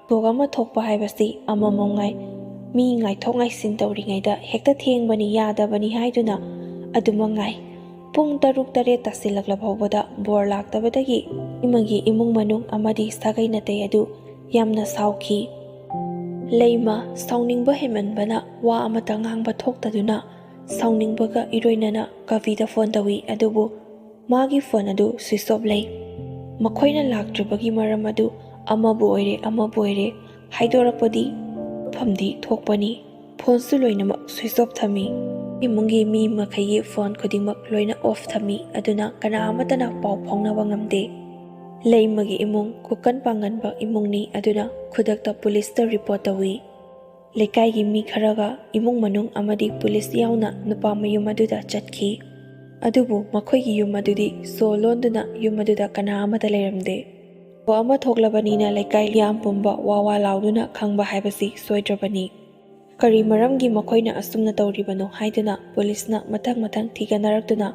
ꯊꯧꯗꯣꯛ ꯑꯃ ꯊꯣꯛꯄ ꯍꯥꯏꯕꯁꯤ ꯑꯃꯃꯝ ꯉꯥꯏ-, ꯃꯤ ꯉꯥꯏꯊꯣꯛ ꯉꯥꯏꯁꯤꯟ ꯇꯧꯔꯤꯉꯩꯗ ꯍꯦꯛꯇ ꯊꯦꯡꯕꯅꯤ, ꯌꯥꯗꯕꯅꯤ ꯍꯥꯏꯗꯨꯅ ꯑꯗꯨꯃꯛ ꯉꯥꯏ꯫ ꯄꯨꯡ ꯇꯔꯨꯛ ꯇꯔꯦꯠ ꯇꯥꯁꯤꯜꯂꯛꯂ ꯐꯥꯎꯕꯗ ꯕꯣꯔ ꯂꯥꯛꯇꯕꯗꯒꯤ ꯏꯃꯒꯤ ꯏꯃꯨꯡ ꯃꯅꯨꯡ ꯑꯃꯗꯤ ꯁꯥꯒꯩ ꯅꯥꯇꯩ ꯑꯗꯨ ꯌꯥꯝꯅ ꯁꯥꯎꯈꯤ꯫ ꯂꯩꯃ ꯁꯥꯎꯅꯤꯡꯕ ꯍꯦꯟꯃꯟꯕꯅ ꯋꯥ ꯑꯃꯠꯇ ꯉꯥꯡꯕ ꯊꯣꯛꯇꯗꯨꯅ ꯁꯥꯎꯅꯤꯡꯕꯒ ꯏꯔꯣꯏꯅꯅ ꯀꯕꯤꯗ ꯐꯣꯟ ꯇꯧꯏ꯫ ꯑꯗꯨꯕꯨ ꯃꯥꯒꯤ ꯐꯣꯟ ꯑꯗꯨ switch off ꯂꯩ꯫ ꯃꯈꯣꯏꯅ ꯂꯥꯛꯇ꯭ꯔꯤꯕꯒꯤ ꯃꯔꯝ ꯑꯗꯨ ꯑꯃꯕꯨ ꯑꯣꯏꯔꯦ, ꯑꯃꯕꯨ ꯑꯣꯏꯔꯦ ꯍꯥꯏꯗꯣꯔꯛꯄꯗꯤ ꯐꯝꯗꯤ ꯊꯣꯛꯄꯅꯤ꯫ ꯐꯣꯟꯁꯨ ꯂꯣꯏꯅꯃꯛ switch off ꯊꯝꯃꯤ꯫ ꯏꯃꯨꯡꯒꯤ ꯃꯤ ꯃꯈꯩꯒꯤ ꯐꯣꯟ ꯈꯨꯗꯤꯡꯃꯛ ꯂꯣꯏꯅ off ꯊꯝꯃꯤ꯫ ꯑꯗꯨꯅ ꯀꯅꯥ ꯑꯃꯠꯇꯅ ꯄꯥꯎ ꯐꯥꯎꯅꯕ ꯉꯝꯗꯦ꯫ ꯂꯩꯃꯒꯤ ꯏꯃꯨꯡ ꯀꯨꯀꯟ ꯄꯥꯡꯒꯟꯕ ꯏꯃꯨꯡꯅꯤ꯫ ꯑꯗꯨꯅ ꯈꯨꯗꯛꯇ ꯄꯨꯂꯤꯁꯇ report ꯇꯧꯏ꯫ ꯂꯩꯀꯥꯏꯒꯤ ꯃꯤ ꯈꯔꯒ ꯏꯃꯨꯡ ꯃꯅꯨꯡ ꯑꯃꯗꯤ ꯄꯨꯂꯤꯁ ꯌꯥꯎꯅ ꯅꯨꯄꯥ ꯃꯌꯨꯝ ꯑꯗꯨꯗ ꯆꯠꯈꯤ꯫ ꯑꯗꯨꯕꯨ ꯃꯈꯣꯏꯒꯤ ꯌꯨꯝ ꯑꯗꯨꯗꯤ ꯁꯣ ꯂꯣꯟꯗꯨꯅ ꯌꯨꯝ ꯑꯗꯨꯗ ꯀꯅꯥ ꯑꯃꯠꯇ ꯂꯩꯔꯝꯗꯦ꯫ ꯊꯧꯗꯣꯛ ꯑꯃ ꯊꯣꯛꯂꯕꯅꯤꯅ ꯂꯩꯀꯥꯏ ꯃꯤꯌꯥꯝ ꯄꯨꯝꯕ ꯋꯥ ꯋꯥ ꯂꯥꯎꯗꯨꯅ ꯈꯪꯕ ꯍꯥꯏꯕꯁꯤ ꯁꯣꯏꯗ꯭ꯔꯕꯅꯤ꯫ ꯀꯔꯤ ꯃꯔꯝꯒꯤ ꯃꯈꯣꯏꯅ ꯑꯁꯨꯝꯅ ꯇꯧꯔꯤꯕꯅꯣ ꯍꯥꯏꯗꯨꯅ ꯄꯨꯂꯤꯁꯅ ꯃꯊꯪ ꯃꯊꯪ ꯊꯤꯒꯠꯅꯔꯛꯇꯨꯅ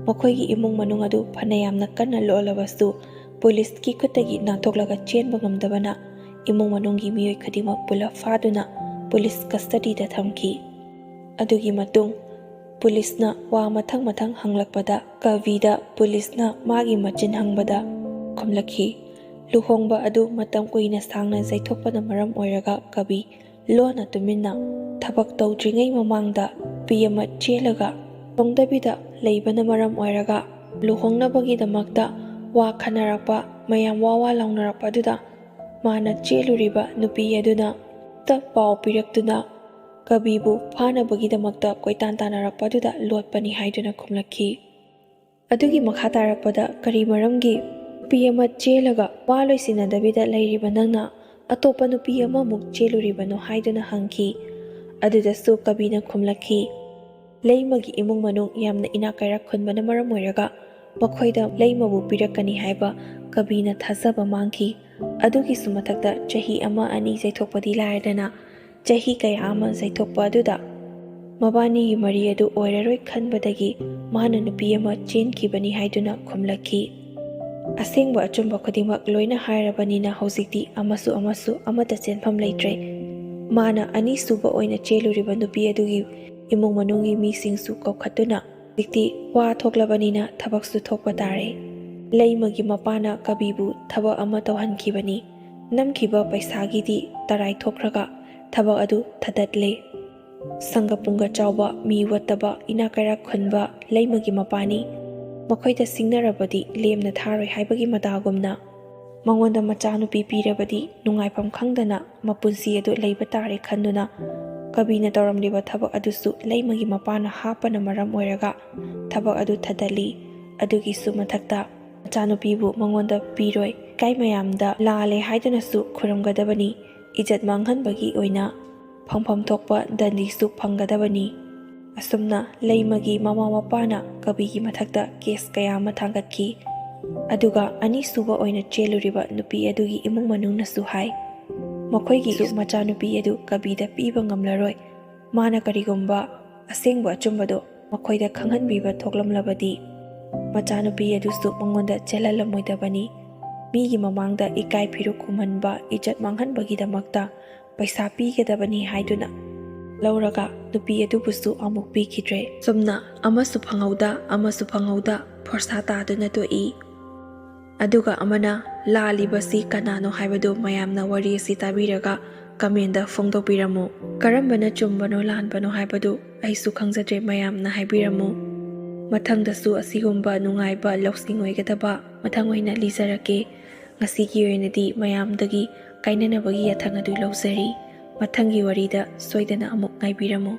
ꯃꯈꯣꯏꯒꯤ ꯏꯃꯨꯡ ꯃꯅꯨꯡ ꯑꯗꯨ ꯐꯅ ꯌꯥꯝꯅ ꯀꯟꯅ ꯂꯣꯠꯂꯕꯁꯨ ꯄꯨꯂꯤꯁꯀꯤ ꯈꯨꯠꯇꯒꯤ ꯅꯥꯟꯊꯣꯛꯂꯒ ꯆꯦꯟꯕ ꯉꯝꯗꯕꯅ ꯏꯃꯨꯡ ꯃꯅꯨꯡꯒꯤ ꯃꯤꯑꯣꯏ ꯈꯨꯗꯤꯡꯃꯛ ꯄꯨꯂꯞ ꯐꯥꯗꯨꯅ ꯄꯨꯂꯤꯁ ꯀꯁꯇꯗꯤꯗ ꯊꯝꯈꯤ꯫ ꯑꯗꯨꯒꯤ ꯃꯇꯨꯡ ꯄꯨꯂꯤꯁꯅ ꯋꯥ ꯃꯊꯪ ꯃꯊꯪ ꯍꯪꯂꯛꯄꯗ ꯀꯕꯤꯗ ꯄꯨꯂꯤꯁꯅ ꯃꯥꯒꯤ ꯃꯆꯤꯟ ꯍꯪꯕꯗ ꯈꯨꯝꯂꯛꯈꯤ꯫ ꯂꯨꯍꯣꯡꯕ ꯑꯗꯨ ꯃꯇꯝ ꯀꯨꯏꯅ ꯁꯥꯡꯅ ꯌꯩꯊꯣꯛꯄꯅ ꯃꯔꯝ ꯑꯣꯏꯔꯒ ꯀꯕꯤ ꯂꯣꯟꯅ ꯇꯨꯃꯤꯟꯅ ꯊꯕꯛ ꯇꯧꯗ꯭ꯔꯤꯉꯩ ꯃꯃꯥꯡꯗ ꯅꯨꯄꯤ ꯑꯃ ꯆꯦꯜꯂꯒ ꯂꯨꯍꯣꯡꯗꯕꯤꯗ ꯂꯩꯕꯅ ꯃꯔꯝ ꯑꯣꯏꯔꯒ ꯂꯨꯍꯣꯡꯅꯕꯒꯤꯗꯃꯛꯇ ꯋꯥ ꯈꯟꯅꯔꯛꯄ, ꯃꯌꯥꯝ ꯋꯥ ꯋꯥ ꯂꯥꯎꯅꯔꯛꯄ ꯑꯗꯨꯗ ꯃꯥꯅ ꯆꯦꯜꯂꯨꯔꯤꯕ ꯅꯨꯄꯤ ꯑꯗꯨꯅ ꯇ ꯄꯥꯎ ꯄꯤꯔꯛꯇꯨꯅ ꯀꯕꯤꯕꯨ ꯐꯥꯅꯕꯒꯤꯗꯃꯛꯇ ꯀꯣꯏꯇꯥꯟ ꯇꯥꯟꯅꯔꯛꯄ ꯑꯗꯨꯗ ꯂꯣꯠꯄꯅꯤ ꯍꯥꯏꯗꯨꯅ ꯈꯨꯝꯂꯛꯈꯤ꯫ ꯑꯗꯨꯒꯤ ꯃꯈꯥ ꯇꯥꯔꯛꯄꯗ ꯀꯔꯤ ꯃꯔꯝꯒꯤ ꯅꯨꯄꯤ ꯑꯃ ꯆꯦꯜꯂꯒ ꯋꯥ ꯂꯣꯏꯁꯤꯟꯅꯗꯕꯤꯗ ꯂꯩꯔꯤꯕ ꯅꯪꯅ ꯑꯇꯣꯞꯄ ꯅꯨꯄꯤ ꯑꯃꯃꯨꯛ ꯆꯦꯜꯂꯨꯔꯤꯕꯅꯣ ꯍꯥꯏꯗꯨꯅ ꯍꯪꯈꯤ꯫ ꯑꯗꯨꯗꯁꯨ ꯀꯕꯤꯅ ꯈꯨꯝꯂꯛꯈꯤ, ꯂꯩꯃꯒꯤ ꯏꯃꯨꯡ ꯃꯅꯨꯡ ꯌꯥꯝꯅ ꯏꯅꯥꯛ ꯀꯩꯔꯥꯛ ꯈꯨꯟꯕꯅ ꯃꯔꯝ ꯑꯣꯏꯔꯒ ꯃꯈꯣꯏꯗ ꯂꯩꯃꯕꯨ ꯄꯤꯔꯛꯀꯅꯤ ꯍꯥꯏꯕ ꯀꯕꯤꯅ ꯊꯥꯖꯕ ꯃꯥꯡꯈꯤ꯫ ꯑꯗꯨꯒꯤꯁꯨ ꯃꯊꯛꯇ ꯆꯍꯤ ꯑꯃ ꯑꯅꯤ ꯌꯩꯊꯣꯛꯄꯗꯤ ꯂꯥꯏꯔꯗꯅ ꯆꯍꯤ ꯀꯌꯥ ꯑꯃ ꯌꯩꯊꯣꯛꯄ ꯑꯗꯨꯗ ꯃꯕꯥꯅꯤꯒꯤ ꯃꯔꯤ ꯑꯗꯨ ꯑꯣꯏꯔꯔꯣꯏ ꯈꯟꯕꯗꯒꯤ ꯃꯥꯅ ꯅꯨꯄꯤ ꯑꯃ ꯆꯦꯟꯈꯤꯕꯅꯤ ꯍꯥꯏꯗꯨꯅ ꯈꯨꯝꯂꯛꯈꯤ꯫ ꯑꯁꯦꯡꯕ ꯑꯆꯨꯝꯕ ꯈꯨꯗꯤꯡꯃꯛ ꯂꯣꯏꯅ ꯍꯥꯏꯔꯕꯅꯤꯅ ꯍꯧꯖꯤꯛꯇꯤ ꯑꯃꯁꯨ ꯑꯃꯁꯨ ꯑꯃꯠꯇ ꯆꯦꯟꯐꯝ ꯂꯩꯇ꯭ꯔꯦ꯫ ꯃꯥꯅ ꯑꯅꯤꯁꯨꯕ ꯑꯣꯏꯅ ꯆꯦꯜꯂꯨꯔꯤꯕ ꯅꯨꯄꯤ ꯑꯗꯨꯒꯤ ꯏꯃꯨꯡ ꯃꯅꯨꯡꯒꯤ ꯃꯤꯁꯤꯡꯁꯨ ꯀꯧꯈꯠꯇꯨꯅ ꯍꯧꯖꯤꯛꯇꯤ ꯋꯥ ꯊꯣꯛꯂꯕꯅꯤꯅ ꯊꯕꯛꯁꯨ ꯊꯣꯛꯄ ꯇꯥꯔꯦ꯫ ꯂꯩꯃꯒꯤ ꯃꯄꯥꯅ ꯀꯕꯤꯕꯨ ꯊꯕꯛ ꯑꯃ ꯇꯧꯍꯟꯈꯤꯕꯅꯤ꯫ ꯅꯝꯈꯤꯕ ꯄꯩꯁꯥꯒꯤꯗꯤ ꯇꯔꯥꯏ ꯊꯣꯛꯈ꯭ꯔꯒ ꯊꯕꯛ ꯑꯗꯨ ꯊꯥꯗꯠꯂꯦ꯫ ꯁꯪꯒ ꯄꯨꯡꯒ ꯆꯥꯎꯕ, ꯃꯤ ꯋꯠꯇꯕ, ꯏꯅꯥꯛ ꯀꯩꯔꯥꯛ ꯈꯨꯟꯕ ꯂꯩꯃꯒꯤ ꯃꯄꯥꯅꯤ꯫ ꯃꯈꯣꯏꯗ ꯁꯤꯡꯅꯔꯕꯗꯤ ꯂꯦꯝꯅ ꯊꯥꯔꯣꯏ ꯍꯥꯏꯕꯒꯤ ꯃꯇꯥꯒꯨꯝꯅ ꯃꯉꯣꯟꯗ ꯃꯆꯥꯅꯨꯄꯤ ꯄꯤꯔꯕꯗꯤ ꯅꯨꯡꯉꯥꯏꯐꯝ ꯈꯪꯗꯅ ꯃꯄꯨꯟꯁꯤ ꯑꯗꯨ ꯂꯩꯕ ꯇꯥꯔꯦ ꯈꯟꯗꯨꯅ ꯀꯕꯤꯅ ꯇꯧꯔꯝꯂꯤꯕ ꯊꯕꯛ ꯑꯗꯨꯁꯨ ꯂꯩꯃꯒꯤ ꯃꯄꯥꯅ ꯍꯥꯞꯄꯅ ꯃꯔꯝ ꯑꯣꯏꯔꯒ ꯊꯕꯛ ꯑꯗꯨ ꯊꯥꯗꯠꯂꯤ꯫ ꯑꯗꯨꯒꯤꯁꯨ ꯃꯊꯛꯇ ꯃꯆꯥꯅꯨꯄꯤꯕꯨ ꯃꯉꯣꯟꯗ ꯄꯤꯔꯣꯏ, ꯏꯀꯥꯏ ꯃꯌꯥꯝꯗ ꯂꯥꯜꯂꯦ ꯍꯥꯏꯗꯨꯅꯁꯨ ꯈꯨꯔꯝꯒꯗꯕꯅꯤ, ꯏꯖꯠ ꯃꯥꯡꯍꯟꯕꯒꯤ ꯑꯣꯏꯅ ꯐꯪꯐꯝ ꯊꯣꯛꯄ ꯗꯟꯗꯤꯁꯨ ꯐꯪꯒꯗꯕꯅꯤ꯫ ꯑꯁꯨꯝꯅ ꯂꯩꯃꯒꯤ ꯃꯃꯥ ꯃꯄꯥꯅ ꯀꯕꯤꯒꯤ ꯃꯊꯛꯇ ꯀꯦꯁ ꯀꯌꯥ ꯑꯃ ꯊꯥꯡꯒꯠꯈꯤ꯫ ꯑꯗꯨꯒ ꯑꯅꯤꯁꯨꯕ ꯑꯣꯏꯅ ꯆꯦꯜꯂꯨꯔꯤꯕ ꯅꯨꯄꯤ ꯑꯗꯨꯒꯤ ꯏꯃꯨꯡ ꯃꯅꯨꯡꯅꯁꯨ ꯍꯥꯏ, ꯃꯈꯣꯏꯒꯤꯁꯨ ꯃꯆꯥꯅꯨꯄꯤ ꯑꯗꯨ ꯀꯕꯤꯗ ꯄꯤꯕ ꯉꯝꯂꯔꯣꯏ꯫ ꯃꯥꯅ ꯀꯔꯤꯒꯨꯝꯕ ꯑꯁꯦꯡꯕ ꯑꯆꯨꯝꯕꯗꯣ ꯃꯈꯣꯏꯗ ꯈꯪꯍꯟꯕꯤꯕ ꯊꯣꯛꯂꯝꯂꯕꯗꯤ, ꯃꯆꯥꯅꯨꯄꯤ ꯑꯗꯨꯁꯨ ꯃꯉꯣꯟꯗ ꯆꯦꯜꯍꯜꯂꯝꯃꯣꯏꯗꯕꯅꯤ꯫ ꯃꯤꯒꯤ ꯃꯃꯥꯡꯗ ꯏꯀꯥꯏ ꯐꯤꯔꯨꯛ ꯈꯨꯝꯍꯟꯕ, ꯏꯖꯠ ꯃꯥꯡꯍꯟꯕꯒꯤꯗꯃꯛꯇ ꯄꯩꯁꯥ ꯄꯤꯒꯗꯕꯅꯤ ꯍꯥꯏꯗꯨꯅ ꯂꯧꯔꯒ ꯅꯨꯄꯤ ꯑꯗꯨꯕꯨꯁꯨ ꯑꯃꯨꯛ ꯄꯤꯈꯤꯗ꯭ꯔꯦ꯫ ꯁꯨꯝꯅ ꯑꯃꯁꯨ ꯐꯪꯍꯧꯗ, ꯑꯃꯁꯨ ꯐꯪꯍꯧꯗ ꯐꯣꯔꯁꯥ ꯇꯥꯗꯨꯅ ꯇꯣꯛꯏ꯫ ꯑꯗꯨꯒ ꯑꯃꯅ ꯂꯥꯜꯂꯤꯕꯁꯤ ꯀꯅꯥꯅꯣ ꯍꯥꯏꯕꯗꯨ ꯃꯌꯥꯝꯅ ꯋꯥꯔꯤ ꯑꯁꯤ ꯇꯥꯕꯤꯔꯒ comment ꯐꯣꯡꯗꯣꯛꯄꯤꯔꯝꯃꯨ꯫ ꯀꯔꯝꯕꯅ ꯆꯨꯝꯕꯅꯣ ꯂꯥꯟꯕꯅꯣ ꯍꯥꯏꯕꯗꯨ ꯑꯩꯁꯨ ꯈꯪꯖꯗ꯭ꯔꯦ, ꯃꯌꯥꯝꯅ ꯍꯥꯏꯕꯤꯔꯝꯃꯨ꯫ ꯃꯊꯪꯗꯁꯨ ꯑꯁꯤꯒꯨꯝꯕ ꯅꯨꯡꯉꯥꯏꯕ ꯂꯧꯁꯤꯡ ꯑꯣꯏꯒꯗꯕ ꯃꯊꯪ ꯑꯣꯏꯅ ꯂꯤꯖꯔꯛꯀꯦ꯫ ꯉꯁꯤꯒꯤ ꯑꯣꯏꯅꯗꯤ ꯃꯌꯥꯝꯗꯒꯤ ꯀꯥꯏꯅꯅꯕꯒꯤ ꯌꯥꯊꯪ ꯑꯗꯨ ꯂꯧꯖꯔꯤ꯫ ꯃꯊꯪꯒꯤ ꯋꯥꯔꯤꯗ ꯁꯣꯏꯗꯅ ꯑꯃꯨꯛ ꯉꯥꯏꯕꯤꯔꯝꯃꯨ꯫